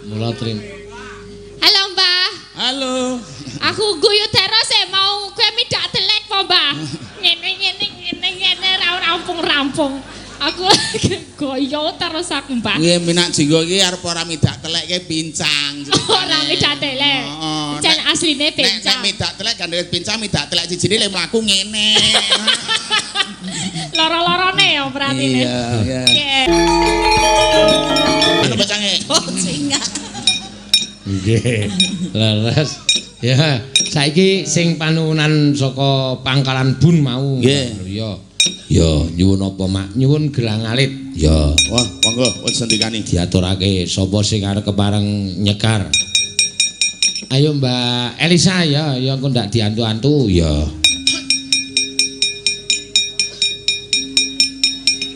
Mula trim. Halo, Mbah. Halo. Aku guyu terus e mau kowe midak telek po, Mbah. Ngene ngene ngene ngene ra rampung-rampung. Aku goyo terus aku, Mbah. Nggih minak jinggo iki arep ora midak telek ke pincang. Ora midak telek. Heeh. Jan asline Nek pincang. midak telek gandeng pincang midak telek sijine le mlaku ngene. Loro-lorone ya berarti ne. Iya, iya. Nggih. Anu bacange. Oh, cingak. Nggih. Leres. Ya, saiki sing panuwunan saka Pangkalan Bun mau. Nggih. Ya. Ya, nyuwun apa, Mak? Nyuwun gelang alit. Ya. Wah, monggo wis sendikani. Diaturake sapa sing arep kepareng nyekar. Ayo Mbak Elisa ya, ya engko ndak diantu-antu ya.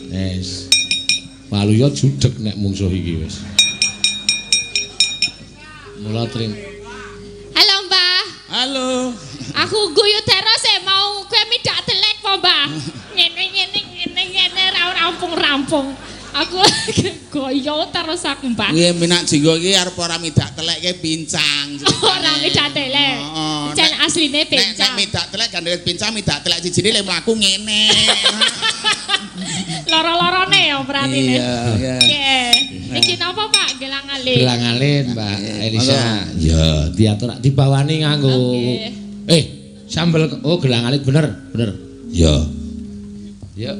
Wes. Waluya judeg nek mungsuh iki wis. Mula trim. Halo, Mbah. Halo. Aku guyu terus e mau kowe midak telek po, Mbah. Ngene ngene ngene ngene ra rampung-rampung. Aku goyo terus aku, Mbah. Nggih minak jinggo iki arep ora midak telek ke pincang. Ora midak telek. Heeh. Jan asline Nek pincang. midak telek gandeng pincang midak telek sijine le mlaku ngene. Loro-lorone ya berarti ne. Iya, iya. Nggih. Iki napa, Pak? Gelang alit. Gelang alit Mbak Elisa. Ya, diatur dibawani nganggo. Nggih. Sambel oh gelang alit bener, bener. Ya. Ya.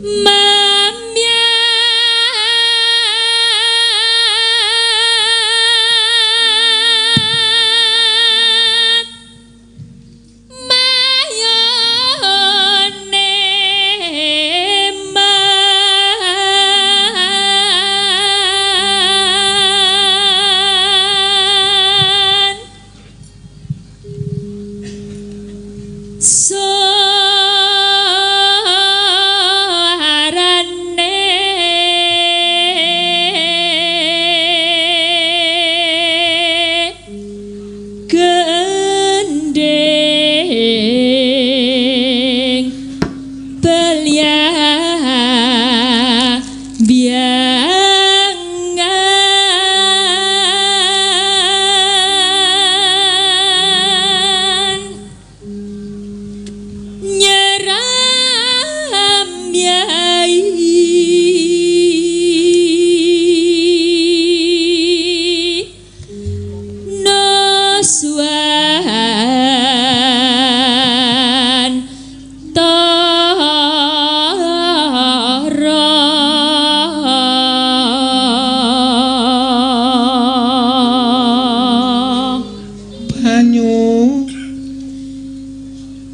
Mamyat mayone man Soarane gending belia biangan nyeram yai noswan tara Banyu.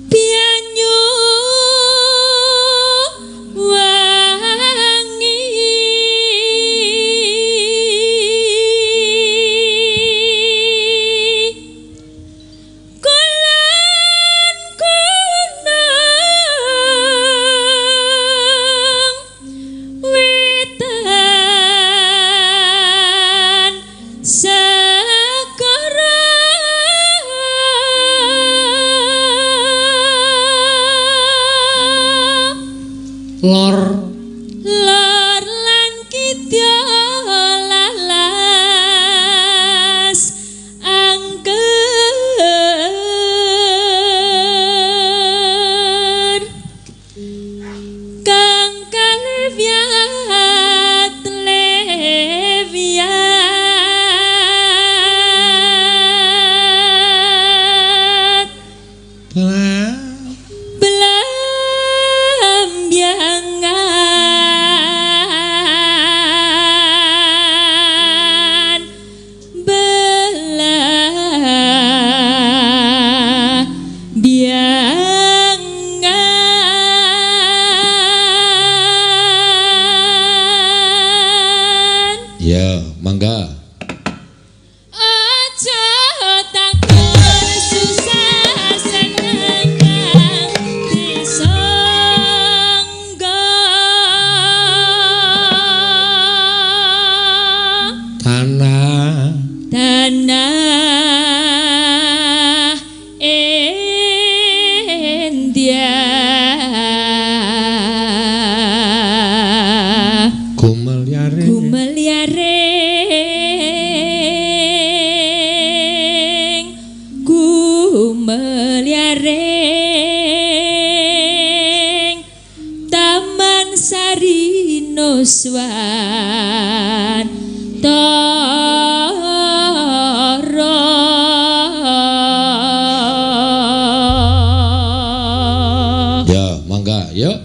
Banyu wangi Kulon kunang wetan segara Lor. Lor lan kidya lalas angker kang kalevyat levyat belambiangan belah biangan. Ya, mangga. Aja takon susah seneng kang disangga. Tanah Tanah India gumelyare gumelyare Nuswantara. Ya, mangga, yuk.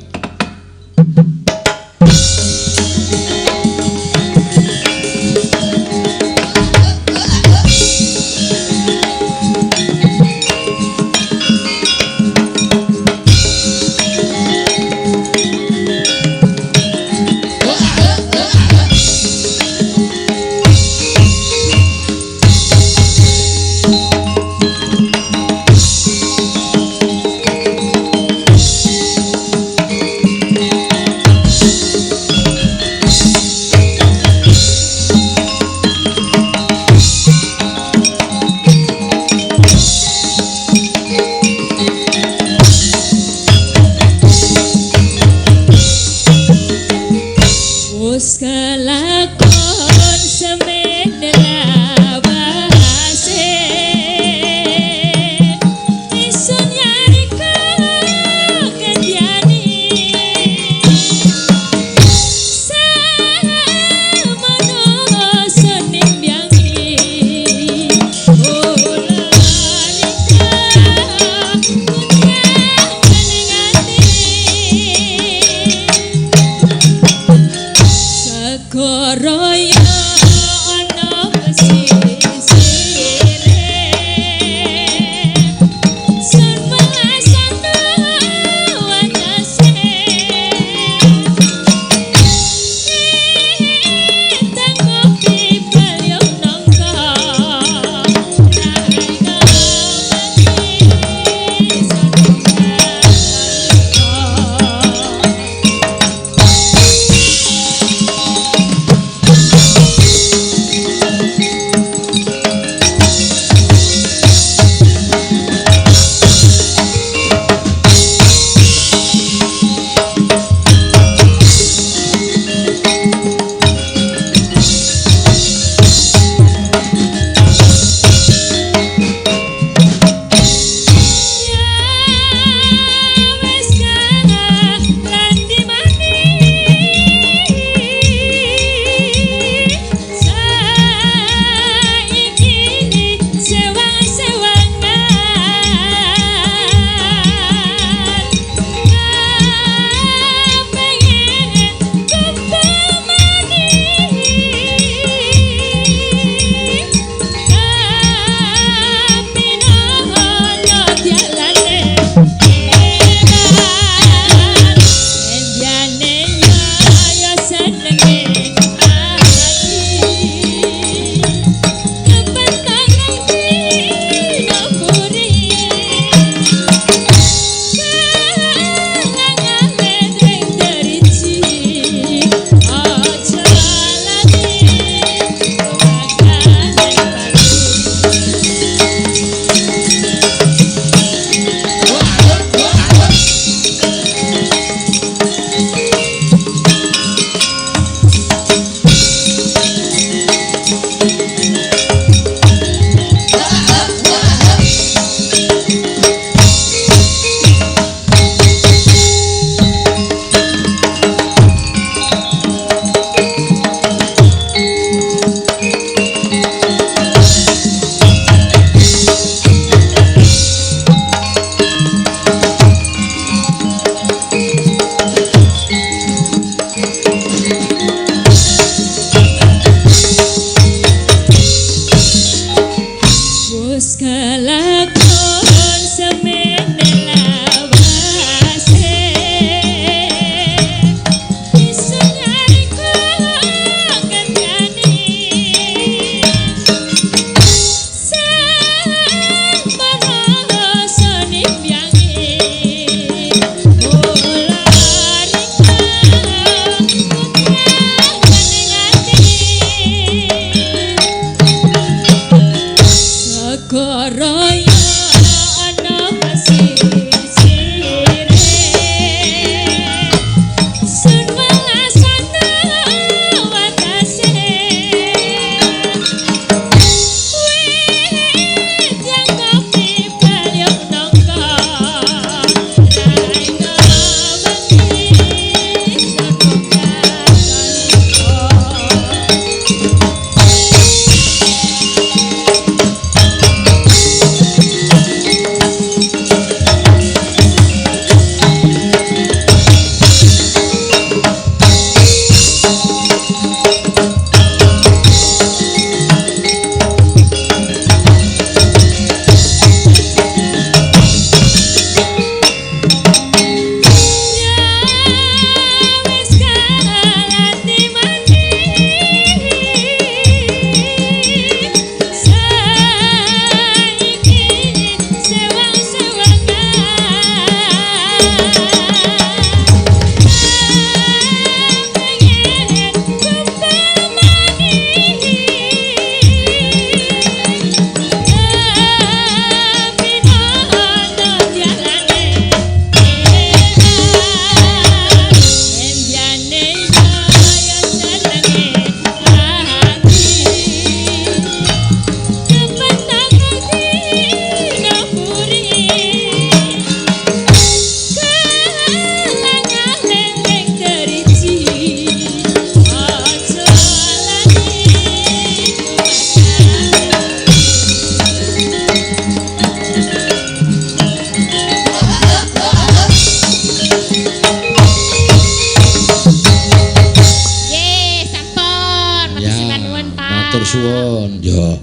suwun. Ya,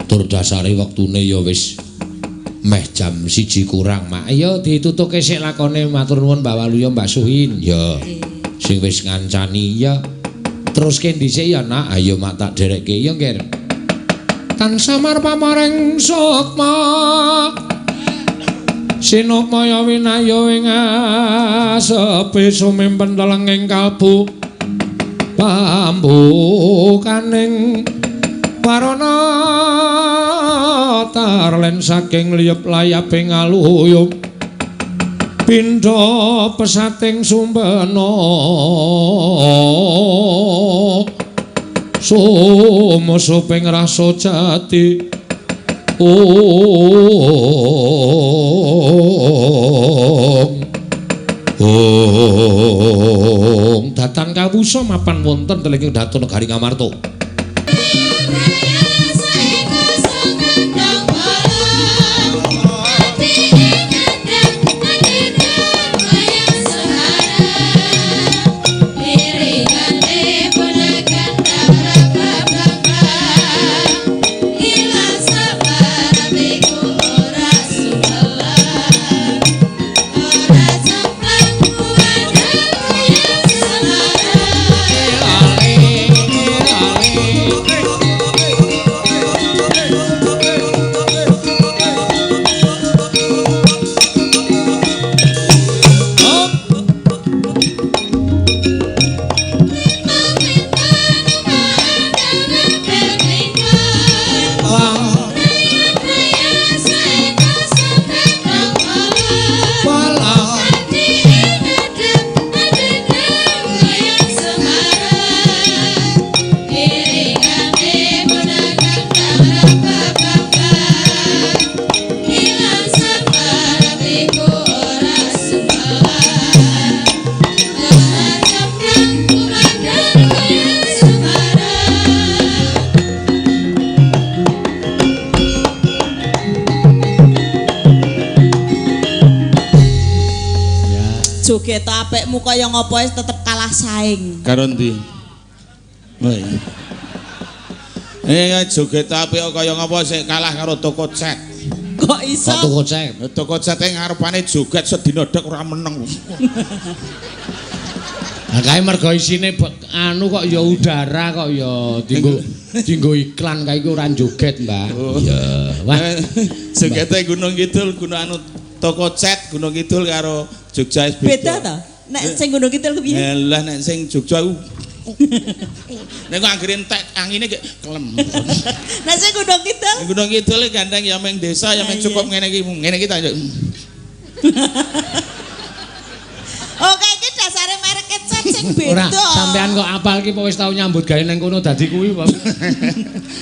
tur dasare wektune ya wis meh jam 1 kurang, Mak. Ayo ditutuke sik lakone, matur nuwun Mbak Waluya, Mbak Suhin. Ya. Sing wis ngancani ya. Teruske dhisik ya, Nak. Ayo Mak tak derekke ya, Ngger. Tan samar pamareng sukma. Sinukmaya winayo ing asepe sumimpen telenging kalbu. Pambukaning warana tarlen saking liyep layaping aluyup pindha pesating sumbena sumusuping rasa jati ong datan kawusa mapan wonten telenging daton negari Ngamarta. Joget apikmu kaya ngopo wis tetep kalah saing. Karo ndi? Joget apik kaya ngopo sik kalah karo toko cat. Kok iso? Kok toko cat? Toko cat e ngarepane joget sedina dek ora meneng. Lah kae mergo isine anu kok ya udara kok ya dinggo iklan kae iki ora joget, Mbak. Iya. Wah, jogete Gunung Kidul guna anu toko cat Gunung Kidul karo Jogja wis beda ta? Nek sing Gunung Kidul kepiye? Lah nek sing Jogja iku nek kok anggere entek angine kelem. Nek sing Gunung Kidul? Gunung Kidul gandeng ya meng desa ya meng cukup ngene iki, ngene iki ta. Oke, iki dasare merek cat sing beda. Ora, sampean kok apal ki apa wis tau nyambut gawe nang kono dadi kuwi apa?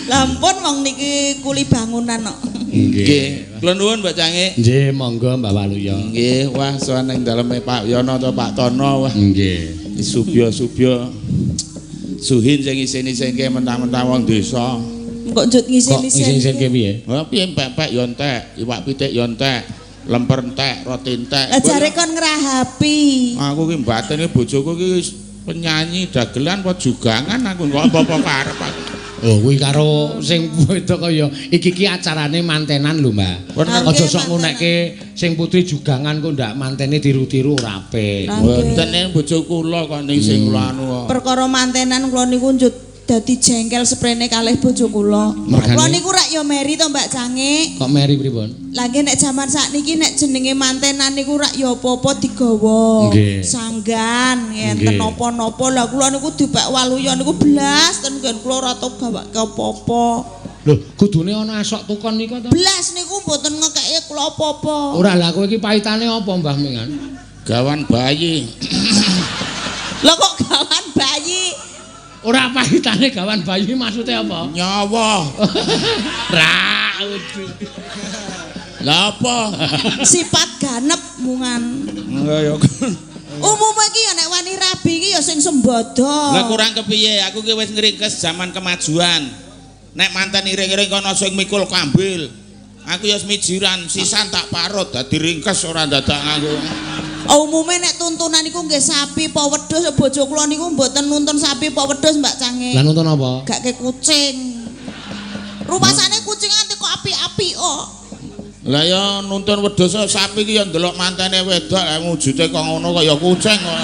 Lah ampun wong niki kuli bangunan kok. Nggih. Kula nuwun Mbak Cange. Nggih, monggo Mbak Waluya. Nggih, wah sowan ning daleme Pak Yono atau Pak Tono wah. Nggih. Subya-subya Suhin sing isin-isinke mentah-mentah wong desa. Kok njut ngisin-isin? Kok ngisin-isinke piye? Ha piye pepek yo entek, iwak pitik yo entek, lemper entek, roti entek. Lah jare kon ngrahapi. Aku ki mbatene bojoku ki penyanyi dagelan apa jugangan aku kok apa-apa karep aku. Oh kuwi karo sing wedok kaya iki ki acarane mantenan lho, Mbak. Aja sok ngunekke sing putri jugangan kok ndak mantene tiru-tiru ora apik. Mboten ning bojo kula kok ning sing kula anu kok. Perkara mantenan kula niku njut dadi jengkel sprene kalih bojo kula. Kula niku rak ya meri to Mbak Cange. Kok meri pripun? Lah nggih nek jaman sakniki nek jenenge mantenan niku rak ya apa-apa digawa. Sanggan ngenten napa-napa. Lah kula niku dipek Waluya niku blas ten nggen kula ora tau gawake apa-apa. Lho, kudune ana asok tukon niku to? Blas niku mboten ngekeki kula apa-apa. Ora lah kowe iki paitane apa Mbah Mingan? Gawan bayi. Lah kok gawan bayi? Ora pahitane gawan bayi maksudnya apa? Nyawa. Ra udu. Lah apa? Sifat ganep mungan. Ya Umume iki ya nek wani rabi iki ya sing sembodo. Lah kurang kepiye? Aku ki wis ngringkes zaman kemajuan. Nek manten iring-iring kono sing mikul kambil. Aku ya semijiran sisan tak parut dadi ringkes ora dadak aku. Umume nek tuntunan niku nggih sapi apa wedhus, bojo kula niku mboten nuntun sapi apa wedhus Mbak Cange. Lah nuntun apa? Gak ke kucing. Rumasane kucing nganti kok apik-apik kok. Lah ya nuntun wedhus sapi ki ya ndelok mantene wedok lah wujude kok ngono kaya kucing kok.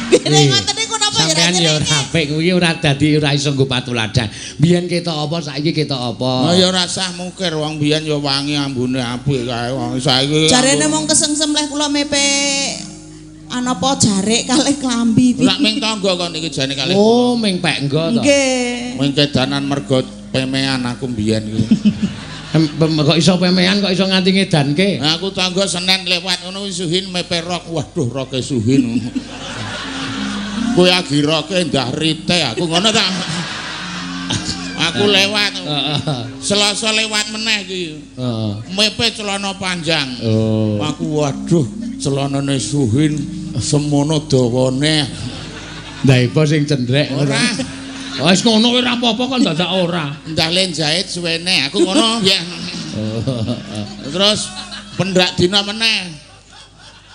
Piye ngoten niku napa ya Sampeyan ya ora apik kuwi ora dadi ora iso nggo patuladan. Biyen ketok apa saiki ketok apa? Lah ya ora sah mukir wong biyen ya wangi ambune apik kae wong saiki. Jarene mung kesengsem leh kula mepe anapa jarik kalih klambi. Lak ming tangga kon iki jane kalih. Oh, ming pek nggo to. Nggih. Ming kedanan mergo pemean aku biyen kuwi. Kok iso pemean kok iso nganti ngedanke? Aku tangga Senin lewat ngono Suhin mepe rok. Waduh roke Suhin. Kowe agi roke ndah rite aku ngono ta. Aku lewat. Selasa lewat meneh iki. Heeh. Mepe celana panjang. Oh. Aku waduh celanane Suhin semono dawane. Ndah ipo sing cendrek ora. Wis ngono ora apa-apa kok dadak ora. Ndah len jahit suwene aku ngono ya. Terus pendak dina meneh.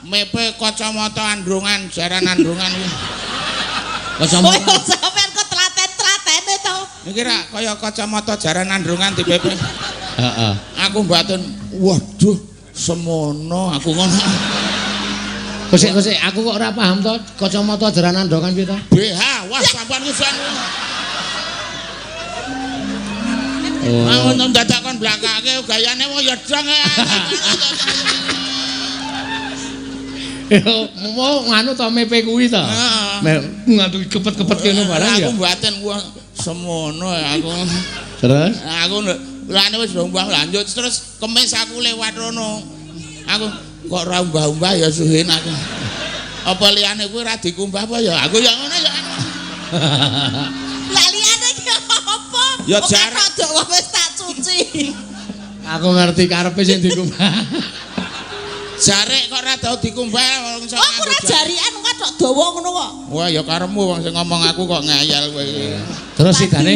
Mepe kacamata androngan, jaran androngan kuwi. Kacamata. Sampeyan kok telaten-telatene to. Iki ra kaya kacamata jaran androngan dipepe. Heeh. Aku mbatin, waduh semono aku ngono. Kosek-kosek aku kok ora paham to kacamata jaran androngan piye to? BH, wah sampean ku jan. Oh. Aku dadak kon blakake gayane wong ya dong. Mau nganu to mepe kuwi to. Nganti kepet-kepet kene barang ya. Aku mbatin wah semono aku. Terus aku lane wis umbah lanjut terus kemis aku lewat rono. Aku kok ora umbah-umbah ya Suhin aku. Apa liyane kuwi ora dikumbah apa ya? Aku ya ngono ya. Lah liyane ki apa? Ya jarak wis tak cuci. Aku ngerti karepe sing dikumbah. Jarik kok ora tau dikumbah wong iso. Aku ora jarikan kathok dawa ngono kok. Wah ya karepmu wong sing ngomong aku kok ngayal kowe iki. Terus sidane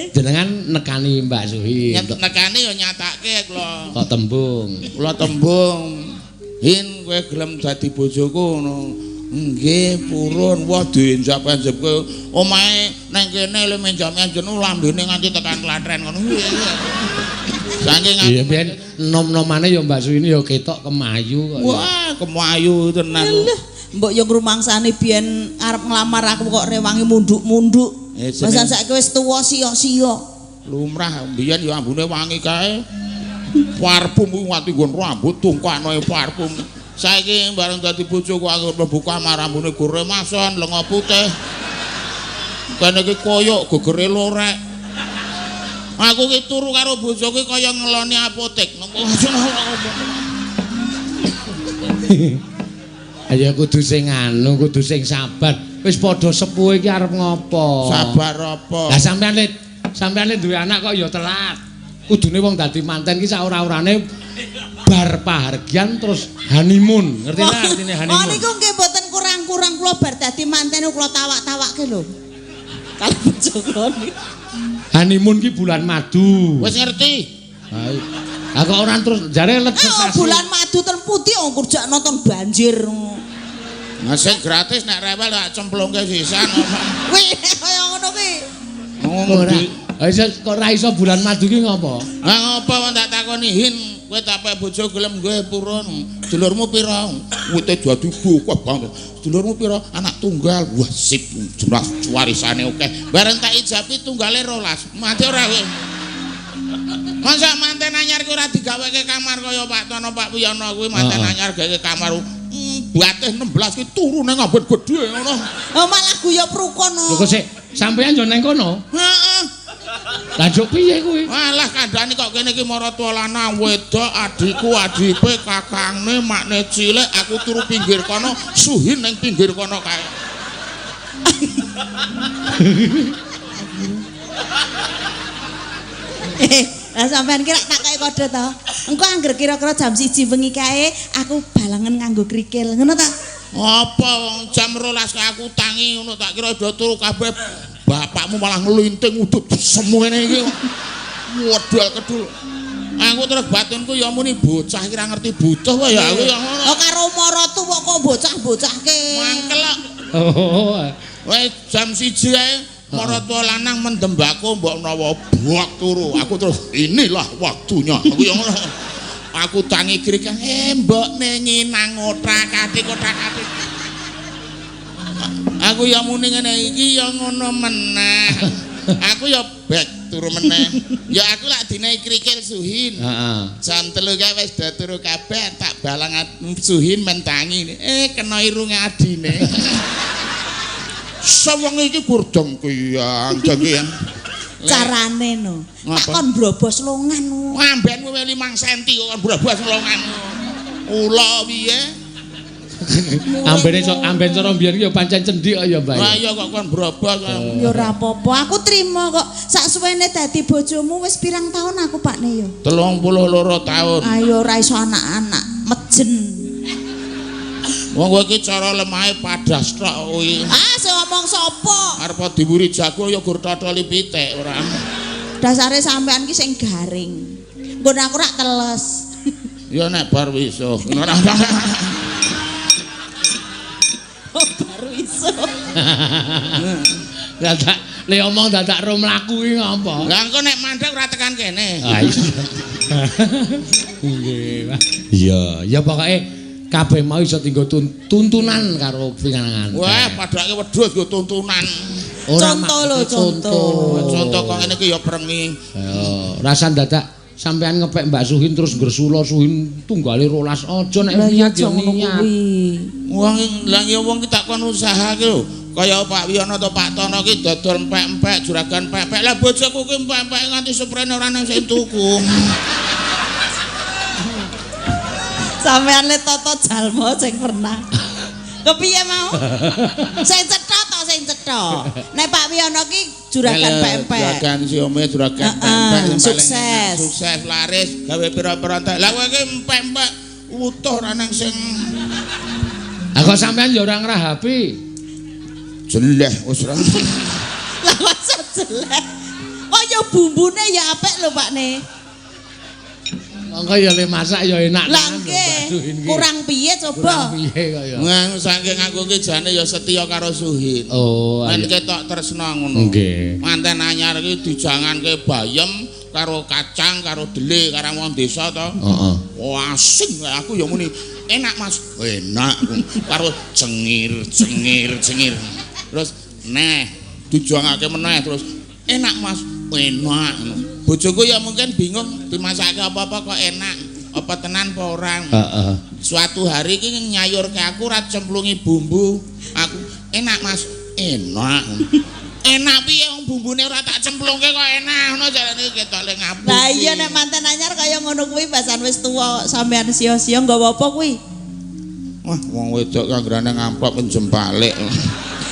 jenengan nekani Mbak Suhin. Nekani ya nyatake kula. Kok tembung. Kula tembung. Hin kowe gelem dadi bojoku ngono. Nggih purun. Wah dienjap-enjepke omahe nang kene le menjam-enjen lambene nganti tekan Klaten ngono. Saking aku. Iya biyen nom-nomane ya Mbak Suwini ya ketok kemayu kok. Wah, kemayu tenan. Mbok yo ngrumangsane biyen arep nglamar aku kok rewangi munduk-munduk. Masa saiki wis tuwa siya-siya. Lumrah biyen ya ambune wangi kae. Parfum kuwi nganti nggon rambut tungkane parfum. Saiki bareng dadi bojoku aku mlebu kamar ambune goremason lenga putih. Kene iki koyok gegere lorek. Aku ki turu karo bojoku kaya ngeloni apotek. Ayo kudu sing anu, kudu sing sabar. Wis padha sepuh iki arep ngopo? Sabar apa? Lah sampeyan le duwe anak kok ya telat. Kudune wong dadi manten ki sak ora-orane bar pahargyan terus honeymoon. Ngerti ta artine honeymoon? Oh niku nggih mboten kurang-kurang kula bar dadi manten kula tawak-tawakke lho. Kalau bojo kula niku. Honeymoon ki bulan madu. Wis ngerti. Ha kok ora terus jare let sesasi. Bulan madu ten pundi wong kerja nonton banjir. Nah sing gratis nek rewel tak cemplungke sisan. Wih kaya ngono ki. Ora. Iso kok ora iso bulan madu ki ngopo? Ha ngopo wong tak takoni Hin, kowe tak bojo gelem nggawe purun. Dulurmu pira? Wite dadi bokeh banget. Dulurmu pira? Anak tunggal. Wah sip, jumlah warisane akeh. Bareng tak ijabi tunggale 12. Mati ora kowe. Masa manten anyar ki ora digaweke kamar kaya Pak Tono Pak Wiyono kuwi manten anyar gawe kamar batih 16 ki turu nang ambon gedhe ngono. Oh malah guyub rukun. Lho kok sik sampeyan yo nang kono? Heeh. Lah njuk piye kuwi? Alah kandhane kok kene iki maratuwa lanang wedok adikku adipe kakangne makne cilik aku turu pinggir kono Suhin ning pinggir kono kae. Lah sampean kira tak kei kode to. Engko angger kira-kira jam 1 bengi kae aku balangen nganggo krikil. Ngono ta? Apa wong jam 12 aku tangi ngono tak kira do turu kabeh. Bapakmu malah nglinting udut semene iki. Modal kedul. Aku terus batinku ya muni bocah iki ora ngerti butuh wae ya aku ya ngono. Oh karo maratuwa kok bocah-bocahke. Mangkel kok. Oh. Wis jam 1 ae Maratuwa lanang mendem bako mbok menawa buak turu. Aku terus inilah waktunya. Aku yo ngono. Aku tangi grik, mbok nginang otak-atik otak-atik. Aku ya muni ngene iki ya ngono meneh. Aku ya bek turu meneh. Ya aku lak dinaiki krikil Suhin. Heeh. Jam 3 kae wis do turu kabeh, tak balang Suhin mentangi. Kena irunge adine. Sewengi iki gur dengkiang, dengkiang. Carane no. Tak kon brobos longan. Ambenmu 5 cm kok kon brobos longan. Ula piye? Ambene amben cara mbiyen ki ya pancen cendhik kok ya, Mbak. Lah iya kok kon brobos. Ya ora apa-apa, aku trimo kok. Sak suwene dadi bojomu wis pirang taun aku Pakne ya? 32 taun. Ayo ora iso anak-anak, mejen. Wong kowe iki cara lemahe padas tok kuwi. Ah, sing ngomong sapa? Arep diwuri jago ya gur totoli pitik ora. Dasare sampean ki sing garing. Nggon aku rak teles. Ya nek bar wisuh. Oh, baru iso. Dadak le omong dadak ro mlaku iki ngapa? Lah engko nek mandek ora tekan kene. Ah iya. Nggih, Pak. Iya, ya pokoke kabeh mau iso dinggo tuntunan karo pinangan. Wah, padake wedhus nggo tuntunan. Contoh lho, contoh. Contoh kok ngene iki ya prengi. Ayo, rasan dadak sampean ngepek Mbak Suhin terus ngresula Suhin tunggale 12 aja nek niat ya niat. Wong lah ya wong ki tak kon usaha ki lho. Kaya Pak Wiyono atau Pak Tono ki dodol empek-empek, juragan empek-empek. Lah bojoku ki empek-empek nganti seprene ora nang sing tuku. Sampean le toto jalma sing pernah. Kepiye mau? Sing cetha to sing cetha. Nek Pak Wiyono ki juragan pempek. Juragan siome juragan pempek sukses. Sukses laris gawe pira-pira entek. Lah kowe ki empek-empek utuh ora nang sing. Lah kok sampean ya ora ngrahapi. Jeleh wis ora. Lah kok jeleh. Kok ya bumbune ya apik lho Pak ne. Monggo ya le masak ya enak. Lah nggih. Kurang piye coba? Kurang piye kok ya. Nang saking aku ki jane ya setia karo Suhin. Oh, men ketok tresna ngono. Nggih. Manten anyar iki dijanganke bayem karo kacang karo dele karo wong desa to. Heeh. Wah, asing aku ya muni enak Mas. Enak karo cengir cengir cengir. Terus neh dijangake meneh terus enak Mas. Enak. Bojoku ya mungkin bingung dimasake apa-apa kok enak, apa tenan apa ora. Heeh. Suatu hari iki nyayurke aku ora cemplungi bumbu. Aku enak Mas, enak. Enak piye wong bumbune ora tak cemplungke kok enak ngono jarane ketok le ngapusi. Lah iya nek manten anyar kaya ngono kuwi basan wis tuwa sampean sia-sia nggawa apa kuwi? Wah, wong wedok kanggrane ngamplop njempalik.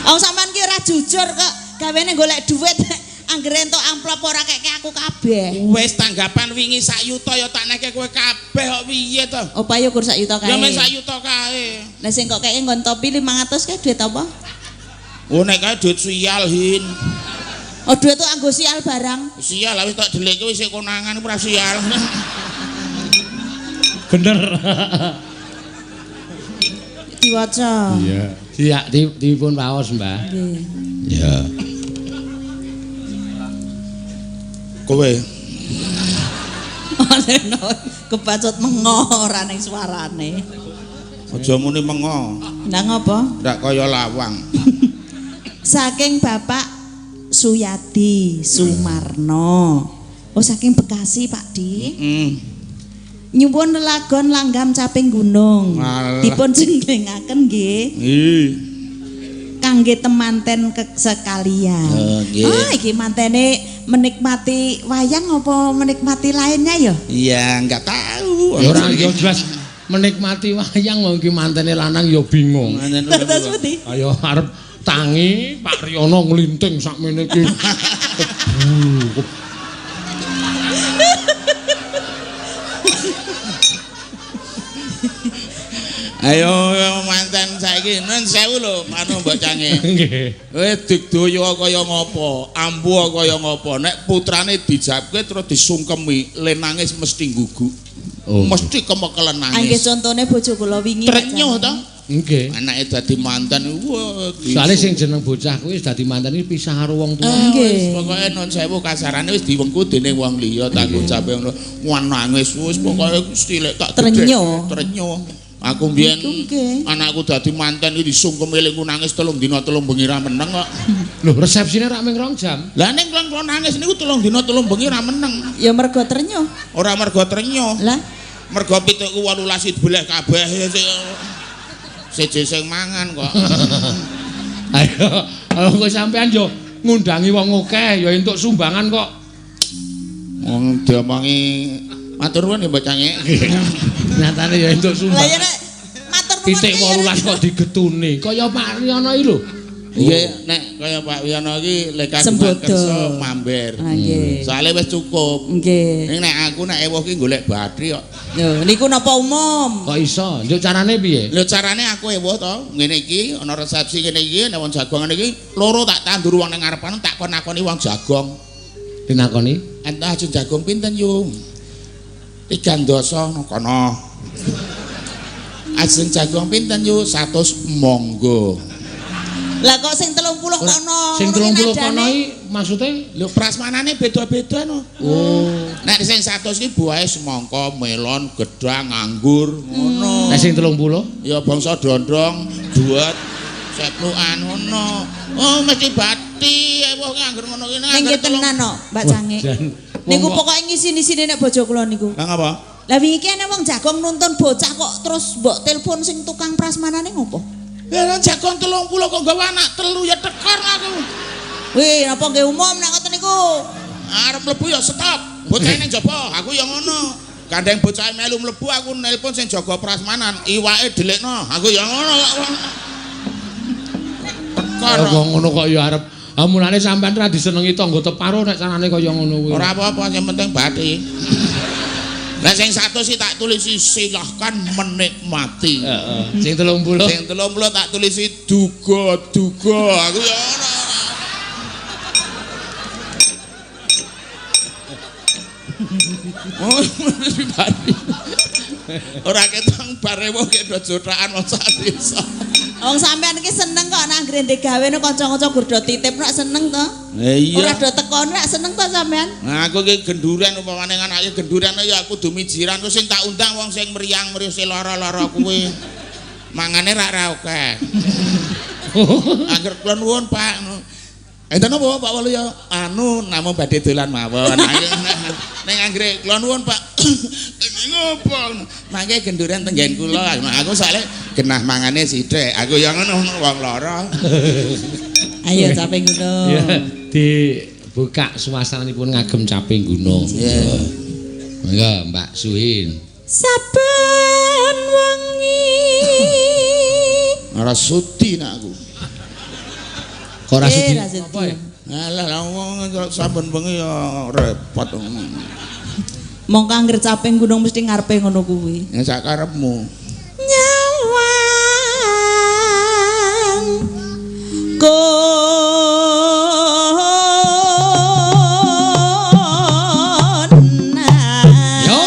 Wong sampean ki ora jujur kok gawene golek duit. Anggere entuk amplop ora keke aku kabeh. Wis tanggapan wingi sak yuta ya tak neke kowe kabeh kok piye to? Opa ya kur sak yuta kae. Ya men sak yuta kae. Lah sing kok keke nggon topi 500 kae duit apa? Oh nek kae duit sial Hin. Oh duit tuh anggo sial barang. Sial wis tak dheleke wis konangan ora sial. Bener. Diwaca. Iya. Dipun waos, Mbah. Nggih. Iya. Kowe kebacut mengo ora ning suarane. Aja muni mengo. Lah ngopo? Ndak kaya lawang. Saking Bapak Suyadi Sumarno. Oh saking Bekasi Pak Di. Heeh. Nyuwun lelagon langgam caping gunung. Alah. Dipun jenglengaken nggih. Nggih. Kangge temanten sekalian. Oh, nggih. Ah iki mantene menikmati wayang apa menikmati lainnya ya? Iya, enggak tahu. Ya ora ya jelas menikmati wayang wong iki mantene lanang ya bingung. Terus pundi? Ayo arep tangi Pak Riono nglinting sakmene iki. Ayo manten saiki nun sewu lho anu mbok cange. Nggih. Kowe digdaya kaya ngapa, ampuh kaya ngapa, nek putrane dijabke terus disungkemi, le nangis mesti ngguguk. Oh. Mesti kemekelen Nggih nangis. contone bojo kula wingi. Trenyuh to. Nggih. Anake dadi manten wah. Soale sing jeneng bocah kuwi wis dadi manten iki pisah karo wong tuwa. Nggih. Pokoke nun sewu kasarane wis diwengku dening wong liya tanggung jawab ngono. Wah nangis wis pokoke cilik tak Trenyo. Trenyo. Aku mbiyen anakku dadi manten iki disungkem elingku nangis 3 dina 3 bengi ra meneng kok. Lho resepsine rak mung 2 jam. Lah ning kula nangis niku 3 dina 3 bengi ra meneng. Ya mergo trenyo. Ora mergo trenyo. Lah mergo pitukku 18 dibeleh kabeh siji sing mangan kok. Ayo, kok sampean yo ngundangi wong akeh ya entuk sumbangan kok. Wong diomongi matur nuwun ya Mbak Cange. Nyatane ya entuk sumbangan. Lah ya nek matur nuwun pitik 18 kok digetune. Kaya Pak Wiyono iki lho. Iya, nek kaya Pak Wiyono iki lek kagungan kersa mamber. Nggih. Soale wis cukup. Nggih. Ning nek aku nek ewuh ki golek bathi kok. Lho niku napa umum? Kok iso? Njuk carane piye? Lho carane aku ewuh to, ngene iki ana resepsi ngene iki nek wong jagong ngene iki loro tak tandur wong ning ngarepan tak kon nakoni wong jagong. Dinakoni? Entah ajeng jagong pinten yo? 3 dasa kono. Ajeng jagong pinten yo? 100 monggo. Lah kok sing 30 kono? Sing 30 kono iki maksude lho prasmanane beda-beda no. Oh. Nek sing 100 iki buahe semangka, melon, gedang, anggur ngono. Nek sing 30? Ya bangsa dondong, duet, seplukan ngono. Oh mesti bathi ewuh ki angger ngono ki. Ning nggih tenan kok, Mbak Cange. Niku pokoke ngisini-sini nek bojo kula niku. Lah ngapa? Lah wingi iki ana wong jagong nuntun bocah kok terus mbok telepon sing tukang prasmanane ngopo? Lah jagong 30 kok nggawa anak 3 ya tekor aku. Wih, napa nggih umum nek ngoten niku? Arep mlebu ya stop. Bocah ning jaba, aku ya ngono. Gandeng bocah melu mlebu aku nelpon sing jaga prasmanan, iwake delikno. Aku ya ngono kok. Tekor. Kok ngono kok ya arep. Ah mulane sampean ra disenengi tangga teparo nek carane kaya ngono kuwi. Ora apa-apa, sing penting bathi. Lah sing 100 sih tak tulisi silahkan menikmati. Heeh. Sing 30. Sing 30 tak tulisi duga-duga. Aku ya ora. Oh, mesti bathi. Ora ketang barewo kedo jotakan wong sak desa. Wong sampean iki seneng kok nang grende gawe nek kanca-kanca gur do titip nek seneng to. Iya. Ora do teko nek seneng to sampean. Nah aku iki genduren upamane anake genduren ya aku dumijiran terus sing tak undang wong sing mriyang-mriyus lara-lara kuwi. Mangane rak ra akeh. Angger kula nuwun Pak. Enten napa Pak Waluyo? Anu namung badhe dolan mawon. Ning anggere kula nuwun Pak. Ngopo? Mangke genduren tenggen kula. Aku soalé genah mangane sithik. Aku ya ngono wong lara. Ayo caping gunung. Ya, dibuka suasananipun ngagem caping gunung. Iya. Monggo Mbak Suhin. Saben wengi. Ora sudi nek aku. Kok ora sudi? Apa ya? Alah wong saben bengi ya repot. Mongko angger caping gunung mesti ngarepe ngono kuwi. Ya sak karepmu. Nyawang konang. Yo.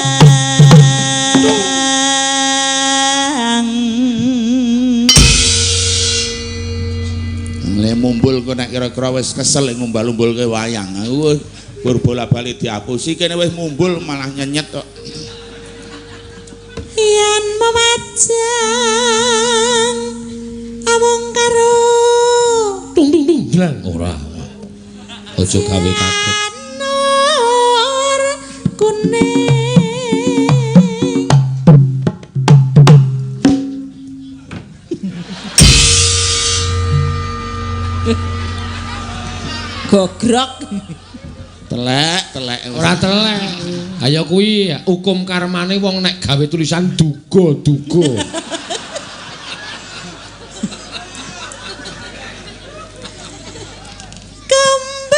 Le mumbul kok nek kira-kira wis kesel ngumbal-umbulke wayang. Aku gur bola-bali diapusi kene wis mumbul malah nyenyet kok. Yen memajang amung karo tung tung tung jlang ora. Aja gawe kaget. Nur kuning. Gogrok. Telek, telek. Ora telek. Ayo kuwi hukum karmane wong nek gawe tulisan duga-duga. Kembang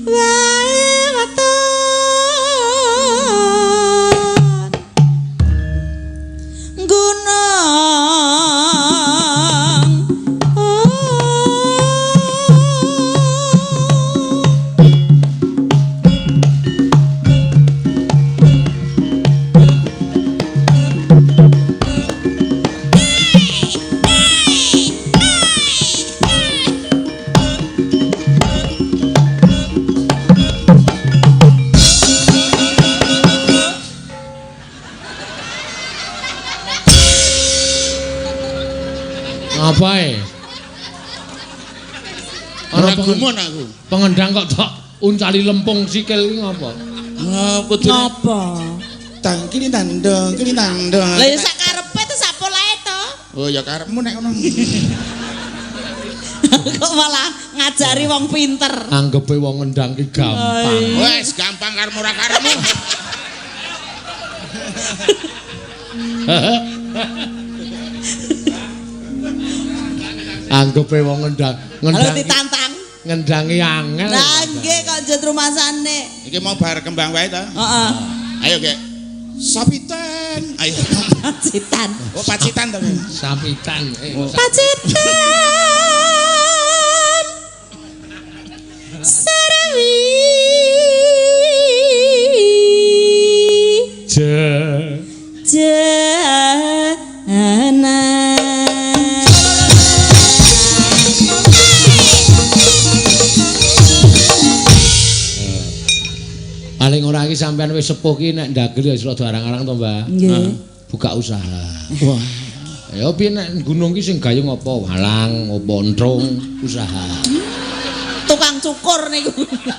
wae weton gunung. Ngapa ae? Ora gumun aku. Pengendang kok tok uncali lempung sikil iki ngapa? Kudune Ngapa? Tang kini tandong, kini tandong. Lah ya sak karepe to sak polahe to. Oh ya karepmu nek ngono. Kok malah ngajari wong pinter. Anggepe wong ngendang ki gampang. Wes gampang karepmu ora karepmu. Anggepe wong ngendang, ngendang ditantang. Ngendangi angel. Lah nggih kok njut rumasane. Iki mau bar kembang wae to? Heeh. Ayo, Gek. Sapitan. Ayo. Pacitan. Oh, Pacitan to. Sapitan. Pacitan. Sarawi. Jana. Paling ora iki sampean wis sepuh ki nek ndagel ya wis rada arang-arang to, Mbah. Nggih. Buka usaha. Wah. Ya piye nek gunung ki sing gayung apa walang, apa entrung, usaha. Tukang cukur niku.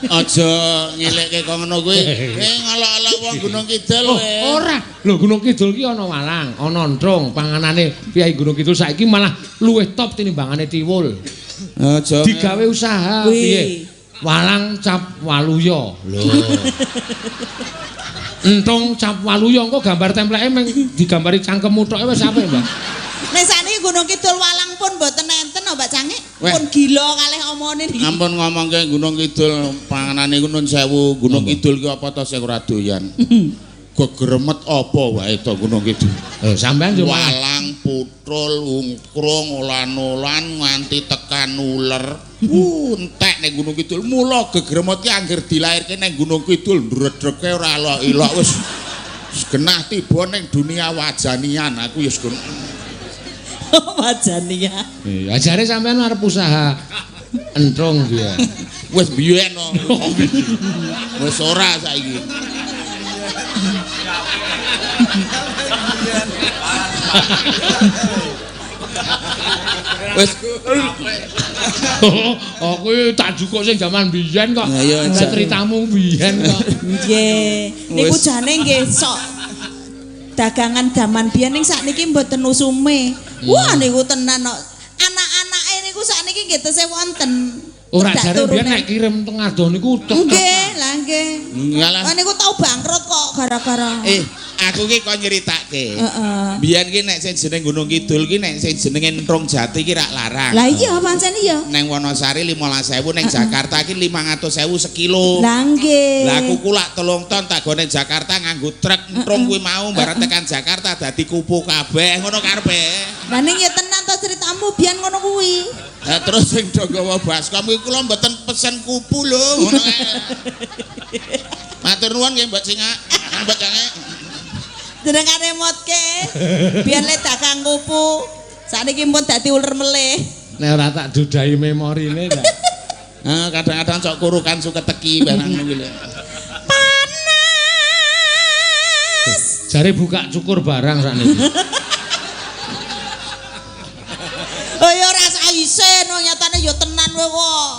Aja ngelekke kok ngono kuwi. Ngelok-elok wong Gunung Kidul kowe. Ora. Lho Gunung Kidul ki ana walang, ana entrung, panganane piye Gunung Kidul saiki malah luwih top tinimbangane tiwul. Aja digawe usaha piye? Walang cap waluya. Lho. Entung cap waluya engko gambar templeke meng digambari cangkemmu tok wis apik, Mbak. Nek sakniki Gunung Kidul walang pun mboten enten Mbak Cangik. Pun gila kalih omone niki. Ampun ngomongke Gunung Kidul panganane iku nun sewu. Gunung Kidul ki apa to sing ora doyan? Gegremet apa wae to Gunung Kidul? Sampean yo walang, putul, ungkrung, olan-olan nganti tekan uler. Entek ning Gunung Kidul. Mula gegremet ki angger dilairke ning Gunung Kidul ndredreke ora elok-elok wis genah tiba ning dunia wajanian aku wis wajania. Iya, ajare sampean arep usaha entrung ki ya. Wis biyen no. Wis ora saiki. Wis aku tak jukuk sing jaman biyen kok. Lah ceritamu biyen kok. Nggih. Niku jane nggih sok dagangan jaman biyen ning sakniki mboten usume. Wah niku tenan kok. Anak-anake niku sakniki nggih tesih wonten. Ora jare biyen nek kirim teng adoh niku tek. Nggih, lah nggih. Wah niku tau bangkrut kok gara-gara. Aku ki kon nyeritake. Heeh. Biyen ki nek sing jeneng Gunung Kidul ki nek sing jenenge Entrung Jati ki rak larang. Lah iya pancen iya. Neng Wonosari 15.000, neng Jakarta ki 500.000 sekilo. Lah nggih. Lah aku kulak 3 ton tak gone Jakarta nganggo truk entrung kuwi mau bareng tekan Jakarta dadi kupu kabeh ngono karepe. Lah ning ya tenan to ceritamu biyen ngono kuwi. Lah terus sing do gawa baskom kuwi kula mboten pesen kupu lho ngono kae. Matur nuwun nggih Mbak Cingak. Mbak Cangek. Jenengane motke. Biyen le dagang kupu. Sakniki pun dadi uler melih. Nek ora tak dudahi memorine ta. Heeh, kadang-kadang cok kurukan suket teki barang ngono kuwi lho. Panas. Jare buka cukur barang sakniki. Oh ya ora isin wong nyatane ya tenan kowe kok.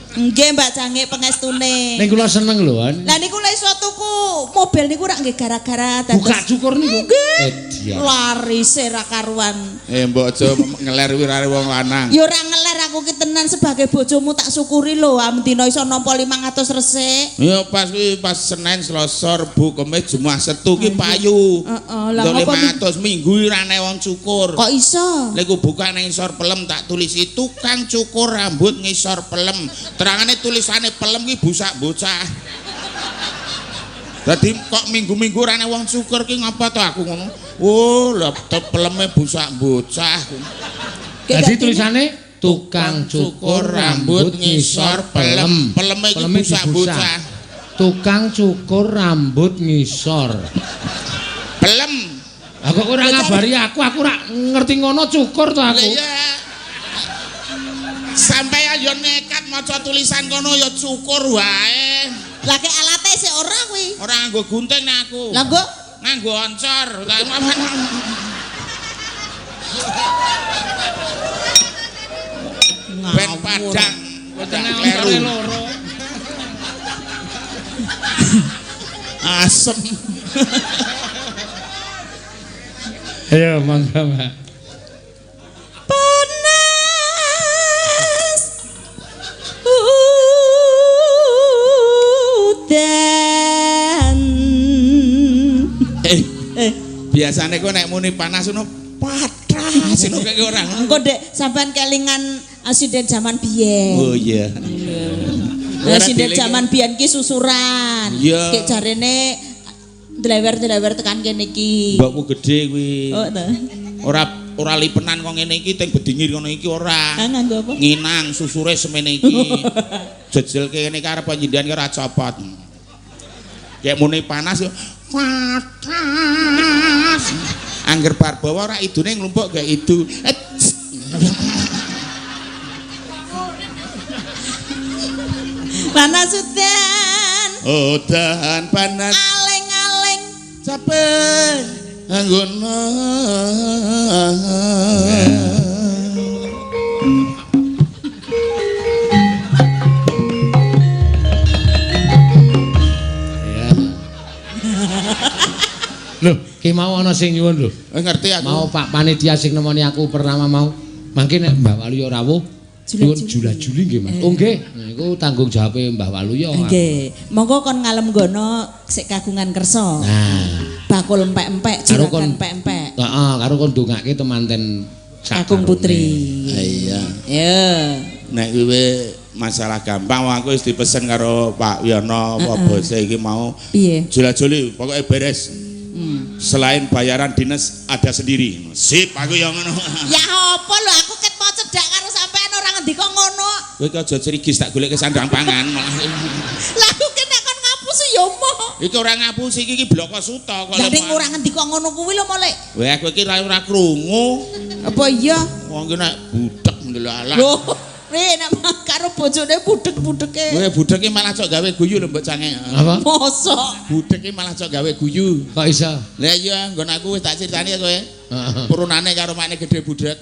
Nggih Mbak Cangik pengestune. Ning kula seneng lho. Lah niku lek iso tuku mobil niku rak nggih gara-gara dados buka cukur niku. Nggih. Larise ra karuan. Mbok aja ngeler kuwi rare wong lanang. Ya ora ngeler aku ki tenan sebagai bojomu tak syukuri lho amdina iso nampa 500 resik. Ya pas kuwi pas Senin, Selasa, Rebo, Kamis, Jumat, Setu ki payu. Heeh, lah ngopo 500 minggu ora ana wong cukur. Kok iso? Lek ku buka nang isor pelem tak tulisi tukang cukur rambut ngisor pelem. Terangane tulisane pelem ki busak bocah. Dadi kok minggu-minggu ora ana wong cukur ki ngapa to aku ngono. Oh, lha peleme busak bocah. Dadi tulisane tukang cukur rambut ngisor pelem. Peleme iki busak bocah. Tukang cukur rambut ngisor pelem. Aku ora ngabari aku ora ngerti ngono cukur to aku. Sampai yo nekat maca tulisan kono ya cukur wae. Lah ke alate sik ora kuwi. Ora nganggo gunting nek aku. Lah nggo nganggo oncor. Ben padang. Kleru. Loro. Asem. Ayo mangga, Mbak. Panas udan. Biasane kowe nek muni panas ngono patas ngono kaya ora. Engko Dek sampean kelingan sinden jaman biyen. Oh iya. Lah sinden jaman biyen ki susuran. Iya. Ki jarene dlewer-dlewer tekan kene iki. Mbokmu gedhe kuwi. Oh ta. Ora lipenan kok ngene iki teng bedingir ngono iki ora. Ah nganggo apa? Nginang susure semene iki. Jejel kene iki arep nyindan ki ora copot. Kayak muni panas yo panas. Angger bar bawa ora idune nglumpuk gak idu. Panas udan. Udan panas. Aleng-aleng capek anggono. Lho, ki mau ana sing nyuwun lho. Ngerti aku. Mau Pak panitia sing nemoni aku pertama mau. Mangke nek Mbah Waluyo rawuh nyuwun jula-juli nggih, Mas. Oh nggih. Nah iku tanggung jawabe Mbah Waluyo. Nggih. Monggo kon ngalem-gono sik kagungan kersa. Nah, bakul empek-empek, juragan empek-empek. Heeh, karo kon ndongake temanten Kakung Putri. Iya. Ya. Nek kuwi masalah gampang wong aku wis dipesen karo Pak Wiyono apa bose iki mau. Piye? Jula-juli pokoke beres. Selain bayaran dinas ada sendiri. Sip, aku yang ngono. Ya apa lho aku ket mau cedhak karo sampean ora ngendika ngono. Kowe iki aja crigis tak goleke sandang pangan malah. Lah aku ki nek kon ngapusi ya moh. Iki ora ngapusi iki iki bloko suta kok. Lah ning ora ngendika ngono kuwi lho molek. Kowe aku iki ora krungu. Apa iya? Wong iki nek budek ndelalah. Lho, nek karo bojone budek-budeke. Kowe budek iki malah cok gawe guyu lho mbok cangek. Apa? Mosok. Budek iki malah cok gawe guyu. Kok iso? Lah iya nggon aku wis tak critani kowe. Purunane karo makne gedhe budek.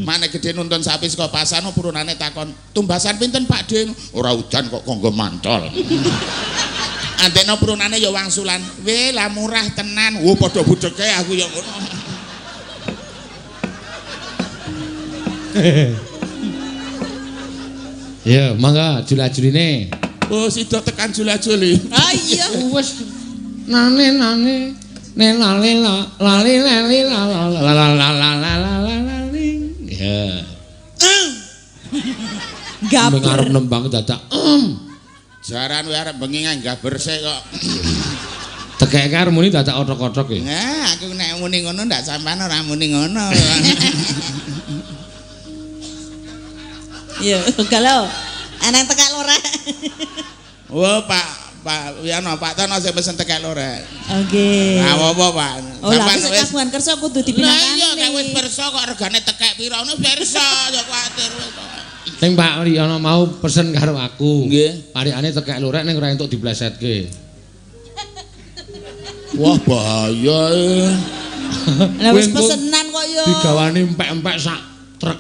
Makne gedhe nuntun sapi saka pasar purunane takon, "Tumbasan pinten Pak Ding?" Ora udan kok kanggo mantol. Andekno purunane ya wangsulan, "Weh, lah murah tenan." Wo padha budeke aku ya ngono. Ya, mangga jula-juline. Oh, sida tekan jula-juli. Ah iya. Wis nane nane ne lale la lale lale la la la la la la la la la. Ya. Gaber. Arep nembang dadak. Jaran kowe arep bengi gaber sik kok. Tekeke arep muni dadak othok-othok ya. Nah, aku nek muni ngono ndak sampean ora muni ngono. Iya, kalau anang tekak lorek. Oh, Pak Wiyono, Pak Tono sing pesen tekak lorek. Oke. Lah apa, Pak? Oh, lah wis kagungan kersa kudu dipinangkani. Lah iya, nek wis pirsa kok regane tekek pira ngono pirsa, ya kuwatir wis. Ning Pak Wiyono mau pesen karo aku. Nggih. Parikane tekek lorek ning ora entuk diplesetke. Wah, bahaya. Lah wis pesenan kok ya. Digawane empek-empek sak truk.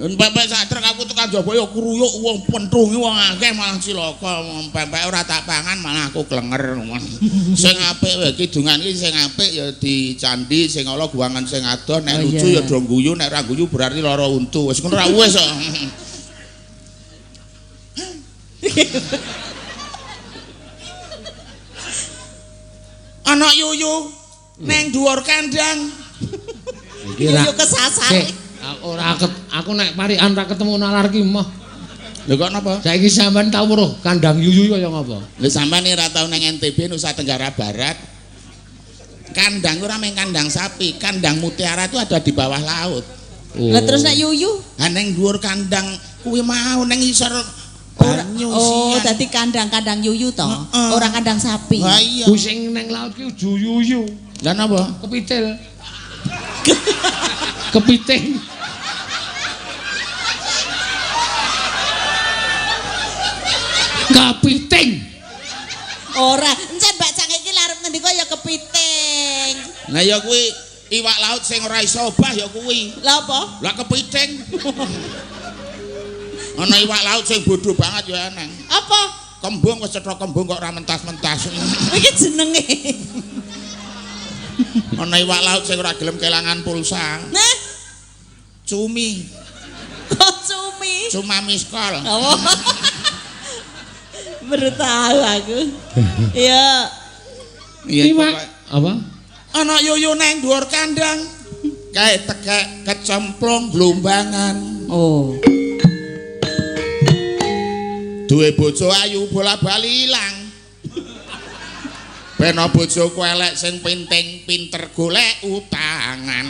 Empek-empek sak truk aku tekan jaba ya kruyuk wong pentungi wong akeh malah cilaka. Empek-empek ora tak pangan malah aku klenger. Sing apik wae kidungan iki sing apik ya dicandi, sing ala guwangan sing adoh, nek lucu ya do guyu, nek ora guyu berarti lara untu. Wis ngono ra wis kok. Ana yuyu neng dhuwur kandang. Yuyu kesasar. Ora aku nek parikan ra ketemu nalar ki moh. Lho kok napa? Saiki sampean tau weruh kandang yuyu kaya ngapa? Lho sampean ora tau nang NTB Nusa Tenggara Barat. Kandang ora mung kandang sapi, kandang mutiara itu ada di bawah laut. Oh. Lah terus nek yuyu? Ha neng dhuwur kandang kuwi mau neng isor banyu. Oh, dadi kandang-kandang yuyu to? Ora kandang sapi. Ha iya. Kuwi sing neng laut ki udu yuyu. Lah napa? Kepitil. Kepiting. Kepiting. Ora, encen Mbak Cang iki arep ngendika ya kepiting. Lah ya kuwi iwak laut sing ora iso obah ya kuwi. Lah apa? Lah kepiting. Ana iwak laut sing bodho banget ya eneng. Apa? Kembung wis cetha kembung kok ora mentas-mentas. Iki jenenge. Ana iwak laut sing ora gelem kelangan pulsa. Nah, Cumi. Kok cumi? Cuma miskol. Oh. Baru tahu aku. Iya. Iya. Iwak apa? Ana yuyu nang dhuwur kandang. Kae tekek kecemplung blumbangan. Oh. Duwe bojo ayu bola-bali ilang. Beno bojoku elek sing penting pinter golek utangan.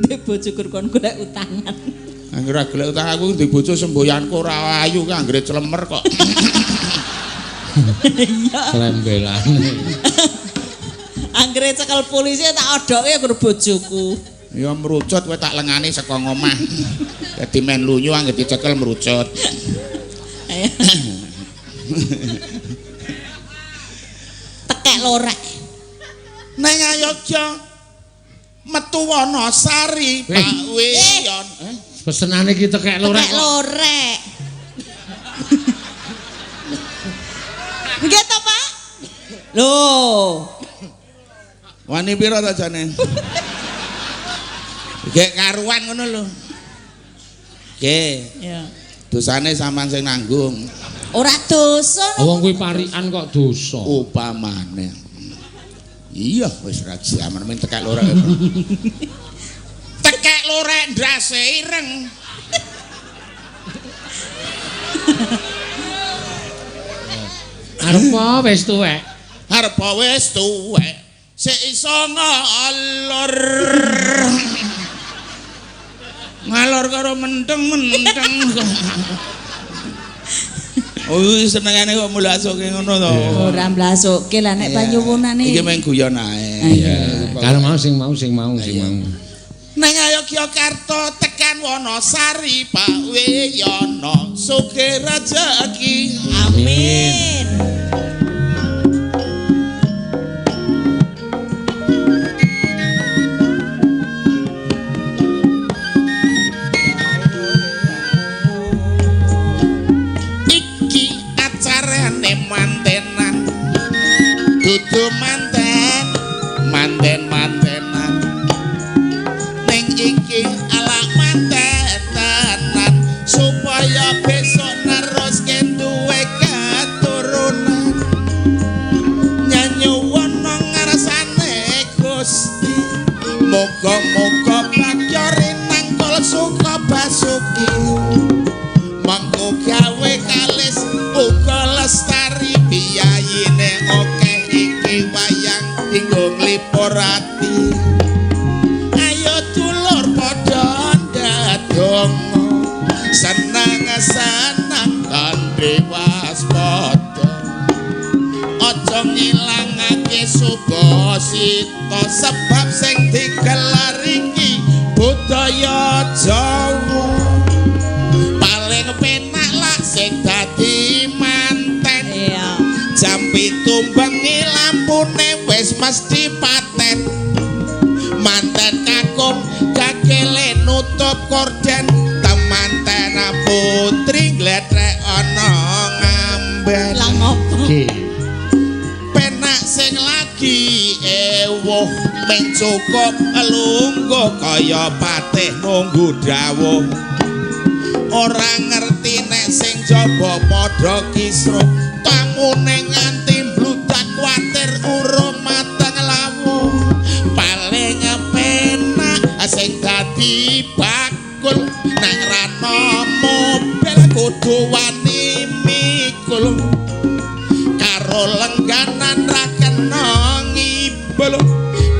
Duwe bojo kur kon golek utangan. Anggere golek utang aku duwe bojo semboyanku ora ayu ki anggere clemer kok. Iya. Slembelane. Anggere cekel polisi tak odoke kur bojoku. Ya merucut kowe tak lengani saka ngomah. Dadi men lunyu anggere dicekel merucut. Tekek lorek. Neng Ayodya metu Wonosari Pak Wiyon. Pesenane iki tekek lorek. Tekek lorek. Nggih to, Pak? Lho. Wani pira ta jane? Gek karuan ngono lho. Nggih. Iya. Dosane sampean sing nanggung. Ora dosa. Wong kuwi parikan kok dosa. Upamane. Iya wis ra jaman men tekek lorek. Tekek lorek ndase ireng. Arep wis tuwek. Arep wis tuwek. Sik iso ngalor. Ngalor karo menteng-menteng. Oh, senengane kok mlasoke ngono to. Ora mlasoke lah nek panyuwunane. Iki mung guyon ae. Iya. Karo mau sing mau. Nang Yogyakarta tekan Wonosari Pak Wiyono sugih rejeki. Amin. Iki acarane mantenan. Dudu manten, manten-mantenan. Ning iki ala mantenan supaya besok neruske duwe keturunan. Nyanyuwono ngarsane Gusti. Muga-muga bagya rinangkul suka basuki. Mengko gawe kalis uga lestari biyayine akeh iki wayang dinggo nglipur ati. Ayo dulur padha ndadonga seneng-seneng kanthi waspada. Aja ngilangake subasita sebab sing digelar iki budaya Jawa. Paling penak lak sing dadi manten. Iya. Jam 7 bengi lampune wis mesti paten. Manten kakung gagele nutup korden, temanten putri glethek ana ngamben. Lah ngopo? Penak sing lagi ewuh mung cukup lungguh kaya patih nunggu dawuh. Ora ngerti nek sing jaba padha kisruh, tamune nganti mbludak kuwatir urung mateng lawuh. Paling penak sing dadi bakul nek rano mobil kudu wani mikul. Karo lengganan ra kena ngibul,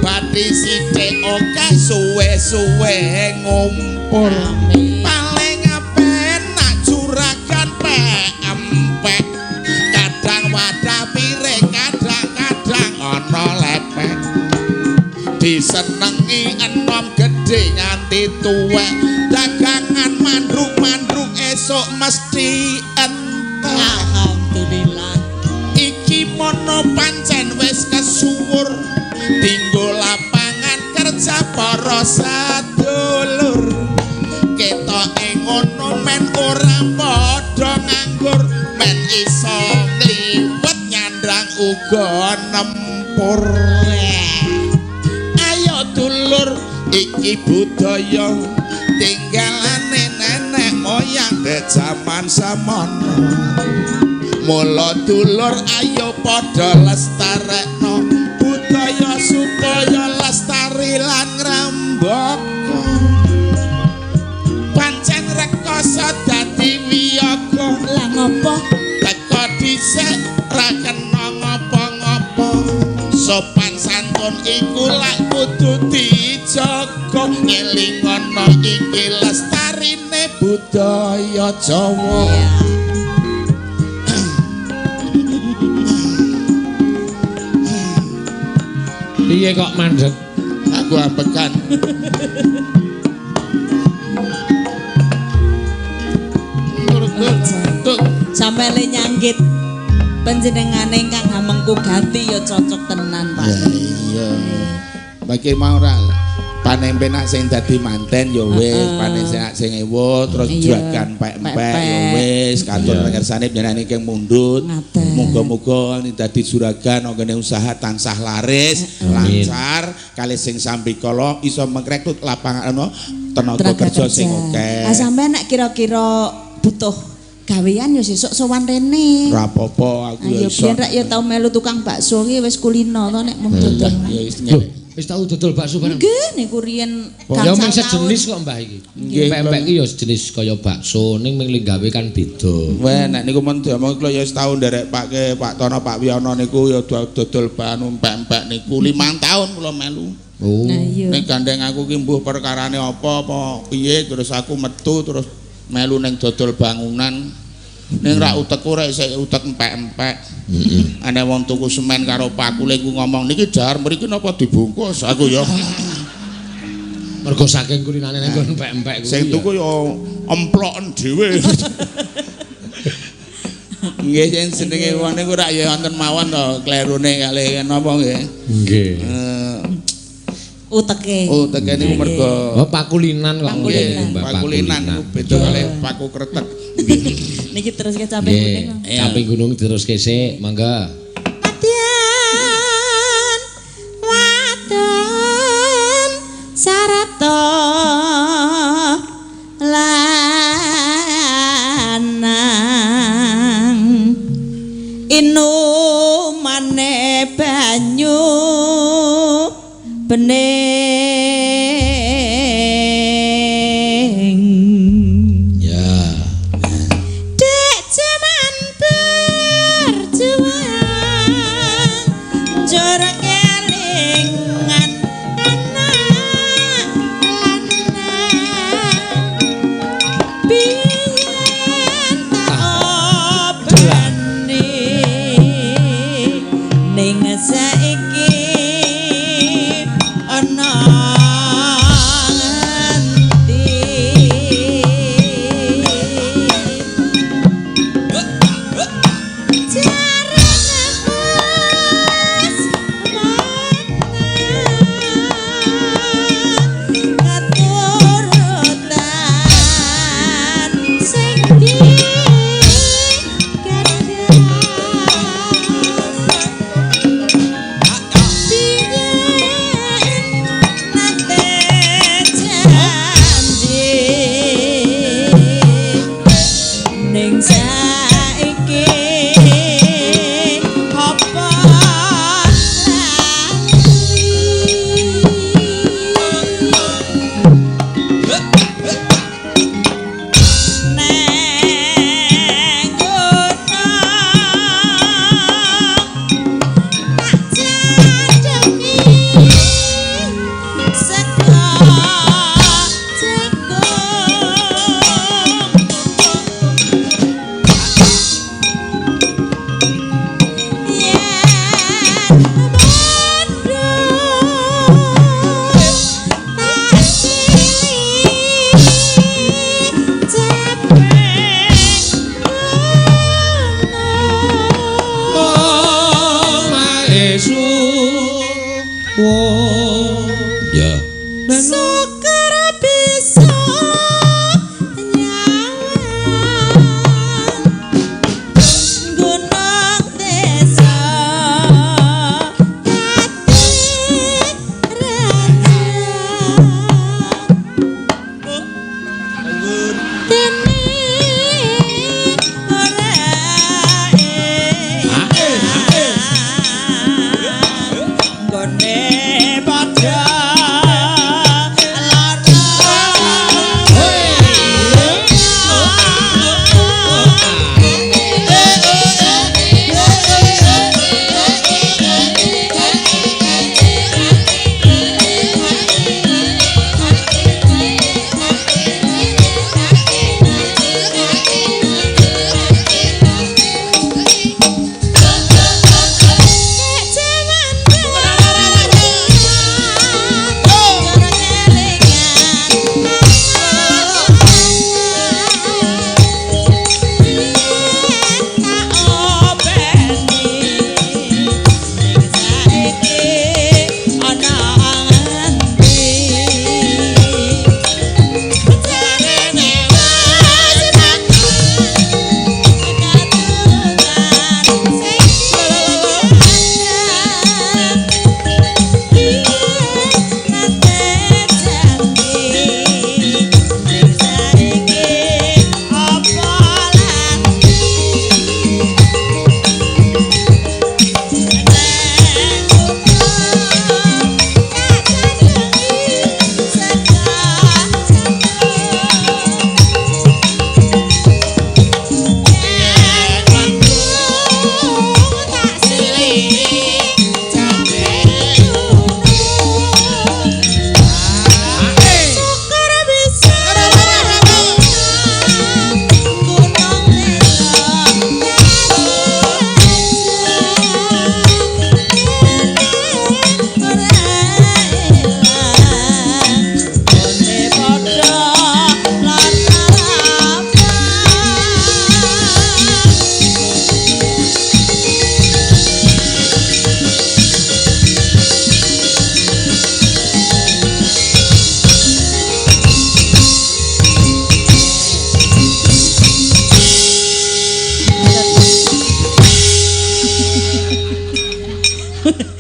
bathi sithik akeh suwe-suwe ngumpul. Paling penak juragan pempek, kadang wadah piring kadang-kadang ana lepek. Disenengi enom gedhe nganti tuwek, dagangan mandruk-mandruk esuk mesti entek. Alhamdulillah. Iki mono pancen wis kesuwur, dinggo lapangan kerja para sadulur. iso ngliwet nyandang uga nempur. Ayo dulur iki budaya tinggalane nenek moyang de jaman semono. Mula dulur ayo padha lestarekno budaya supaya lestari lan ngrembaka. Pancen rekoso dadi wiyaga. Lah ngopo? Teko dhisik ra kena ngapa-ngapa. Sopan santun iku lak kudu dijaga. Ngelingono iki lestarine budaya Jawa. Piye kok mandek? Aku ambekan. Sampe le nyanggit panjenengane ingkang hamengku gati ya cocok tenan, Pak. Ya iya. Bagi mau ora panempenak sing dadi manten ya wis, panempenak sing ewo terus juragan pek-pek ya wis, katur ngersane panjenengan ingkang mundhut. Muga-muga dadi juragan anggone usaha tansah laris, lancar, kalih sing sambikala iso mengrekrut lapangan tenaga kerja sing akeh. Ah sampean nek kira-kira butuh gawean ya sesuk sowan rene. Ora apa-apa aku ya iso. Biyen rek ya tau melu tukang bakso ki wis kulino to nek mung dodol. Ya wis wis tau dodol bakso bareng. Nggih niku riyen ya mung sejenis kok Mbah iki. Pempek iki ya sejenis kaya bakso ning mung gawe kan beda. Weh nek niku mun diomong kula ya wis tau nderek Pak Pak Tono Pak Wiyono niku ya dodol anu pempek niku 5 tahun kula melu. Oh. Ning gandeng aku ki mbuh perkarane apa apa piye terus aku metu terus melu ning dodol bangunan. Ning rak utekku rek sik utek empek-empek. Heeh. Ana wong tuku semen karo pakule ku ngomong niki dahar mriki napa dibungkus aku ya. Mergo saking kulinane nang nggon empek-empek kuwi. Sing tuku ya emploken dhewe. Nggih sing jenenge wong niku rak ya wonten mawon to klerune kalih napa nggih. Nggih. Uteke. Uteke niku mergo oh pakulinan kok nggih. Pakulinan niku beda kalih paku kretek. Niki teruske caping gunung. Caping gunung diteruske sik, mangga. Madyan wadon sarata lanang inumane banyu bening. Ya. Dek jaman berjuang njur kelingan anak lanang biyen tak obeni ning saiki ana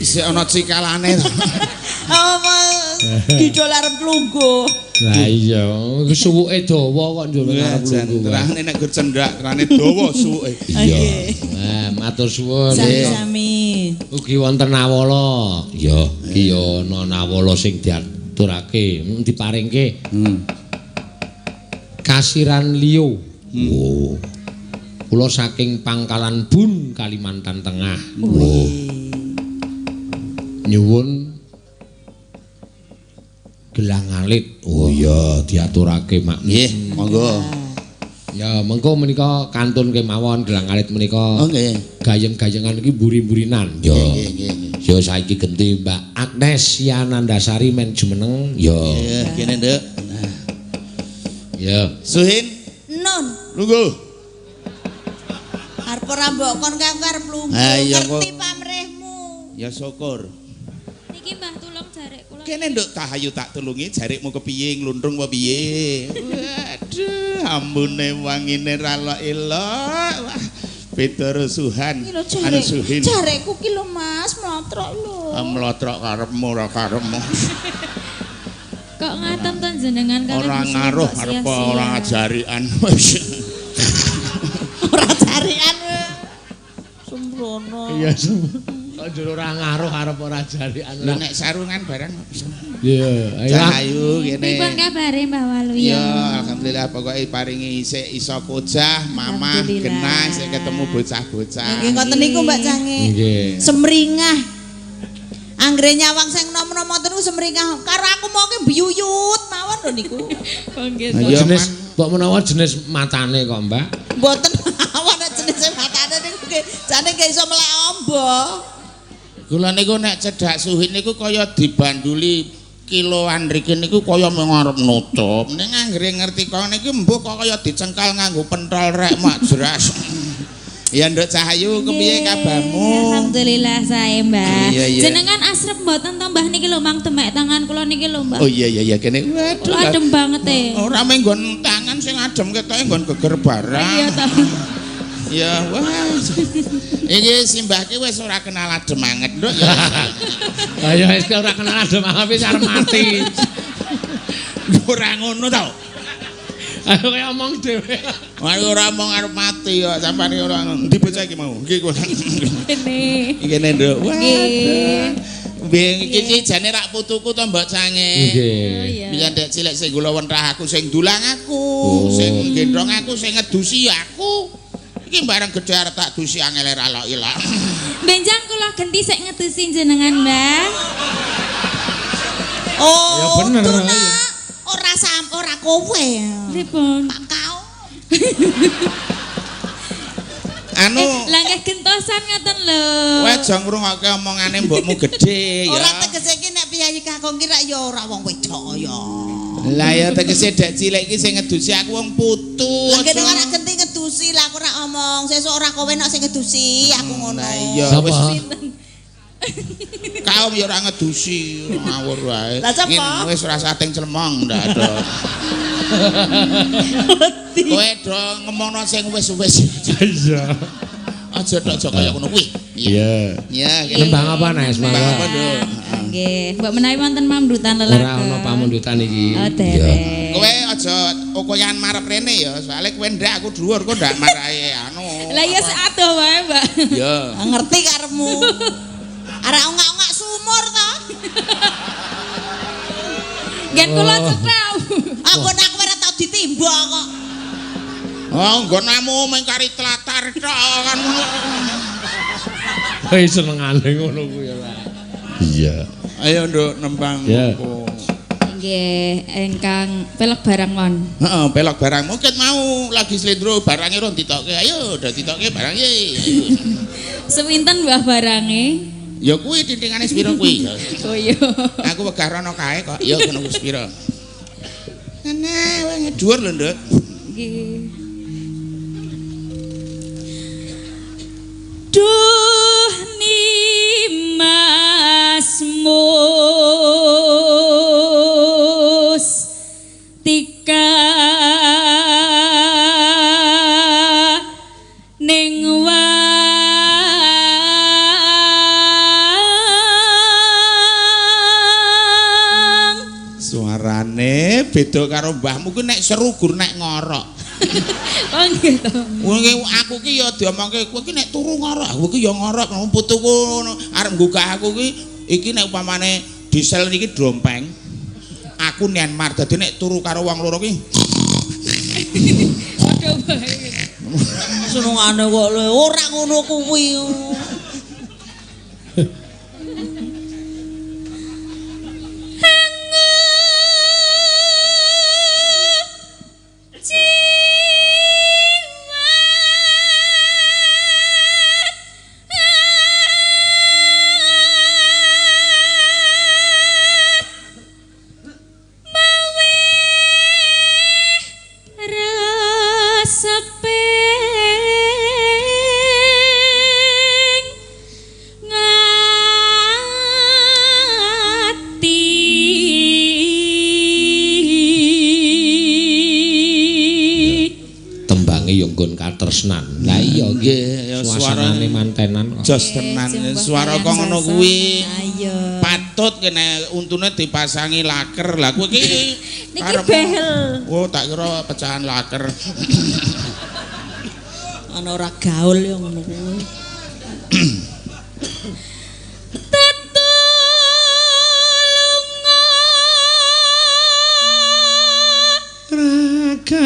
Sik ana cikalane to. Apa gidol arep lungguh. Lah iya, suwuke dawa kok njur arep lungguh. Terane nek gur cendak, terane dawa suwuke. Iya. Nah, matur suwun. Sami-sami. Ugi wonten nawala. Ya, iki ya ana nawala sing diaturake, diparingke. Kasiran Lio. Oh. Kula saking Pangkalan Bun, Kalimantan Tengah. Oh. Nyuwun gelang alit. Oh iya, diaturake, Mak. Nggih, monggo. Ya, mengko menika kantun kemawon gelang alit menika. Oh nggih. Gayeng-gayengan iki mburi-mburinan. Ya. Nggih, nggih, nggih. Ya saiki genti Mbak Agnes Yanandasari men jumeneng. Ya. Iya, kene, Nduk. Ya. Suhin. Nun. Lungguh. Arep ora mbok kon kae arep lungguh. Ngerti pamrihmu. Ya syukur. Niki Mbah tulung jarek kula. Kene Nduk Tahayu tak tulungi jarikmu kepiye nglundrung apa piye. Waduh, ambune wangine ra elok. Wah, beda rusuhan. Anu Suhin. Jarekku ki lho Mas, mlotrok lho. Mlotrok karepmu ora karepmu. Kok ngaten to jenengan kalih ora ngaruh arep ora jarian. Ora jarian. Sembrono. Iya, kok njur ora ngaruh arep ora jarian. Lho nek sarungan barang. Iya, ayo. Ayo kene. Pripun kabare Mbah Waluyo? Ya, alhamdulillah pokoke paringi isih iso kocah, mamah, genah isih ketemu bocah-bocah. Nggih ngoten niku Mbak Cange. Nggih. Semringah. Anggere nyawang sing nom-nom ngoten niku semringah. Karo aku mau ki biyuyut mawon lho niku. Oh nggih. Jenis mbok menawa jenis matane kok, Mbak? Mboten mawon jenis matane niku nggih jane nggih iso melek amba. Kula niku nek cedhak Suhin niku kaya dibanduli kiloan riki niku kaya mung arep nutup. Ning anggere ngerti kok niki mbuh kok kaya dicengkal nganggo pentol rek mak jeras. Ya Nduk Cahayu kepiye kabarmu? Alhamdulillah sae Mbah. Iya, iya. Jenengan asrep mboten to Mbah niki lho mang demek tangan kula niki lho Mbah. Oh iya iya iya kene. Waduh. Adem banget e. Ora mung nggon tangan sing adem ketoke nggon geger barang. Iya ta. Ya wah. Iki simbah ki wis ora kenal adem anget Nduk ya. Lah ya wis ora kenal adem anget wis arep mati. Ora ngono to. Ayo kaya omong dhewe. Ayo ora omong arep mati kok sampean iki ora ngono. Endi bocah iki mau? Iki kok. Kene. Iki kene Nduk. Wah. Nggih, iki jane rak putuku to Mbok Cange. Nggih. Biyen dek cilik sing gula wentrah aku, sing dulang aku, sing gendhong aku, sing ngedusi aku. Iki bareng gedhe arep tak dusi angele ra lok ilok. Benjang kula genti sik ngedusi jenengan, Mbah. Oh, ya bener. Ora sam ora kowe. Pripun? Pak kau. Anu, lah nggih gentosan ngoten lho. Kowe aja ngrungokke omongane mbokmu gedhe ya. Ora tegese iki nek piyayi kakung ki rak ya ora wong wedok ya. Lah ya tegese dek cilik iki sing ngedusi aku wong putu. Lah kene ora genti ngedusi lah aku ora omong. Sesuk ora kowe nek sing ngedusi aku ngono. Lah iya wis. Kaum ya ora ngedusi ngawur wae. Wis ora sating clemong ndak ada. Kowe do ngomongno sing wis-wis. Iya. Aja tok aja kaya ngono kuwi. Iya. Iya. Nembang apa Nes? Nembang apa, Nduk? Nggih. Mbok menawi wonten pamdutan lelagon. Ora ana pamundutan iki. Oh, derek. Kowe aja okoyan marep rene ya, soalé kowe ndak aku dhuwur kok ndak marahi anu. Lah ya sak adoh wae, Mbak. Iya. Ngerti karepmu. Arek ongak-ongak sumur to. Ngen kula cetha. Aku nek kowe ora tau ditimba kok. Oh, nggonamu mung kari tlatar tok kan ngono. Hei senengane ngono kuwi ya. Iya. Ayo Nduk nembang opo. Nggih, ingkang pelek barang mon. Heeh, pelek barang. Mungkin mau lagi slendro barange ora ditokke. Ayo, udah ditokke barange. Sewinten Mbah barange? Ya kuwi tintingane sepiro kuwi. Oh iya. Aku wegah rono kae kok. Ya kono kuwi sepiro. Ngene wae dhuwur lho, Nduk. Nggih. Duh nimas mus tika ning Beda karo mbahmu ki nek seru gur nek ngorok. Oh nggih to. Wong aku ki ya diomongke kowe ki nek turu ngorok, aku ki ya ngorok. Putuku arep nggugah aku ki iki nek upamane diesel niki dompeng. Aku Myanmar dadi nek turu karo wong loro ki padha wae. Senengane kok lho ora ngono kuwi. Katresnan. Lah iya nggih, ya suasanane mantenan kok. Jos tenan suara kok ngono kuwi. Ayo. Patut kene untune dipasangi laker. Lah kowe iki niki behel. Oh, tak kira pecahan laker. Ana ora gaul ya ngono kuwi. Raga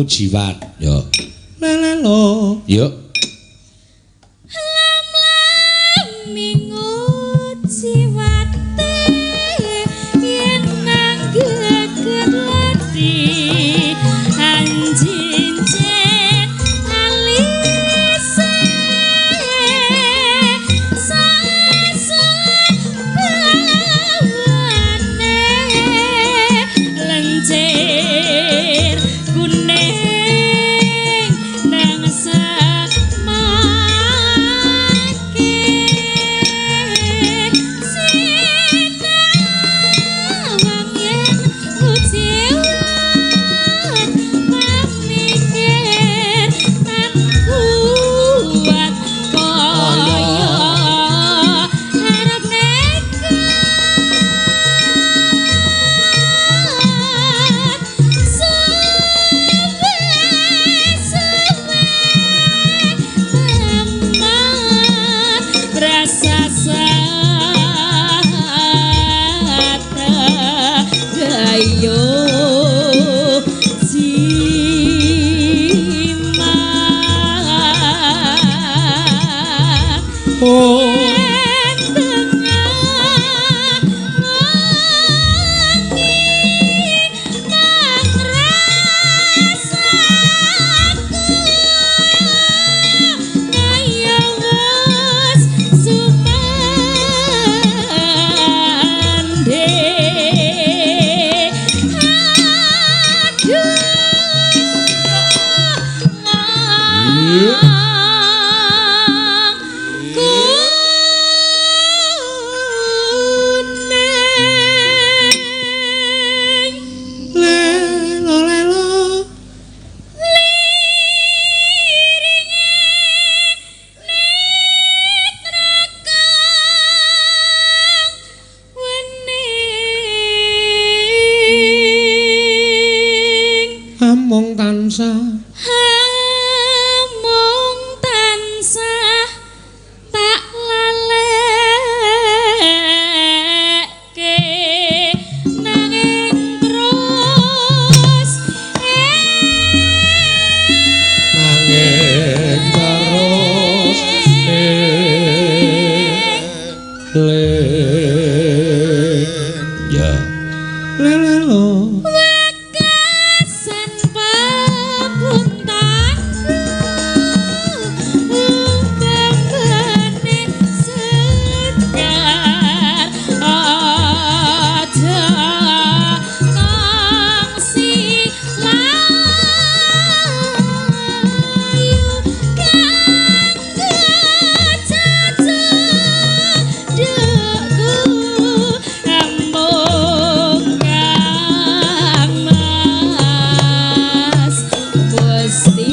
jiwat yo lelelo yo lam lam mingu jiwate yen nang geget lati anjinje alise sasa bawane lencir kuning nang sa tansah amung tansah tak laleke nanging terus nanging terus eling ya lelelo wekasan papuntaku umpamane segar aja kongsi layu kanggo cacadukku amung kang Mas Gusti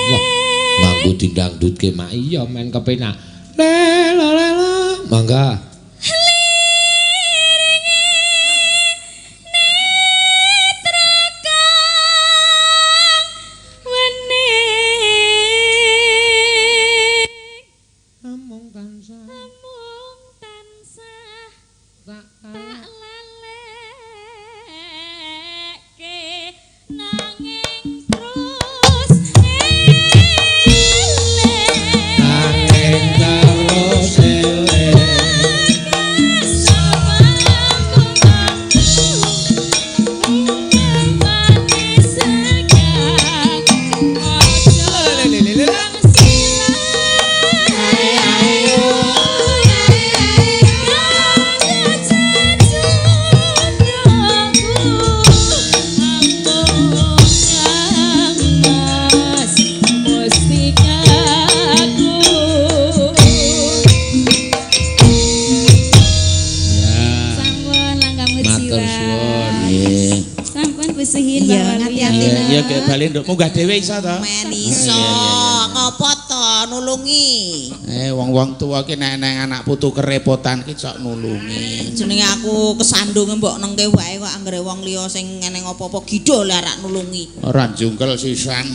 Wah, nganggo didangdutke mak iya men kepenak. Lelo lelo, mangga. Amung tansah Amung tansah tak tak laleke nanging terus eling nanging terus eling. Ya, Sampun langgam matur suwun. Nggih. Sampun Busuhin Iya, Bapak ngati-ati. Iya, iya gek bali nduk munggah dhewe iso to. Men iso ngopo to nulungi. Wong-wong tuwa ki nek neng anak putu kerepotan ki cok nulungi. Jenenge aku kesandung mbok nengke wae kok anggere wong liya sing ngene apa-apa gidho lah rak nulungi. Ora jungkel sisan.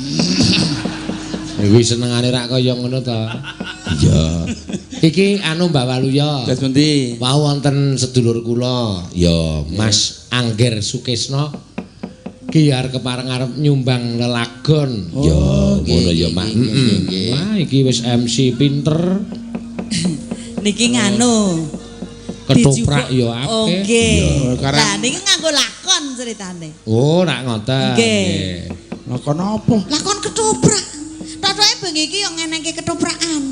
Kuwi senengane rak kaya ngono to. Iya. Iki anu Mbak Waluya. Terus pundi? Wau wonten sedulur kula, ya Mas Angger Sukesno. Ki arep kepareng arep nyumbang lelagon. Ya ngono ya, Mak. Wah, iki wis MC pinter. Niki nganu. Ketoprak ya akeh. Oh, nggih. Iya, Lah niki nganggo lakon ceritane. Oh, rak ngoten. Nggih. Lakon apa? Lakon ketoprak. Totoke bengi iki yo ngenengke ketoprakan.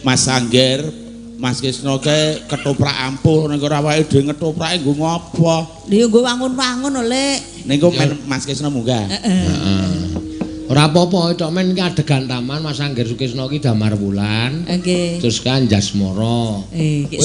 Mas Angger, Mas Kisno ke ketoprak ampuh ning ora awake dhewe ngetoprake nggo ngopo? Lha yo nggo wangun-wangun oleh. Ning men Mas Kisno munggah. Heeh. Ora apa-apa, tok men iki adegan taman Mas Angger Sukisno iki Damar Wulan. Nggih. Terus kan Jasmara. Eh, iki-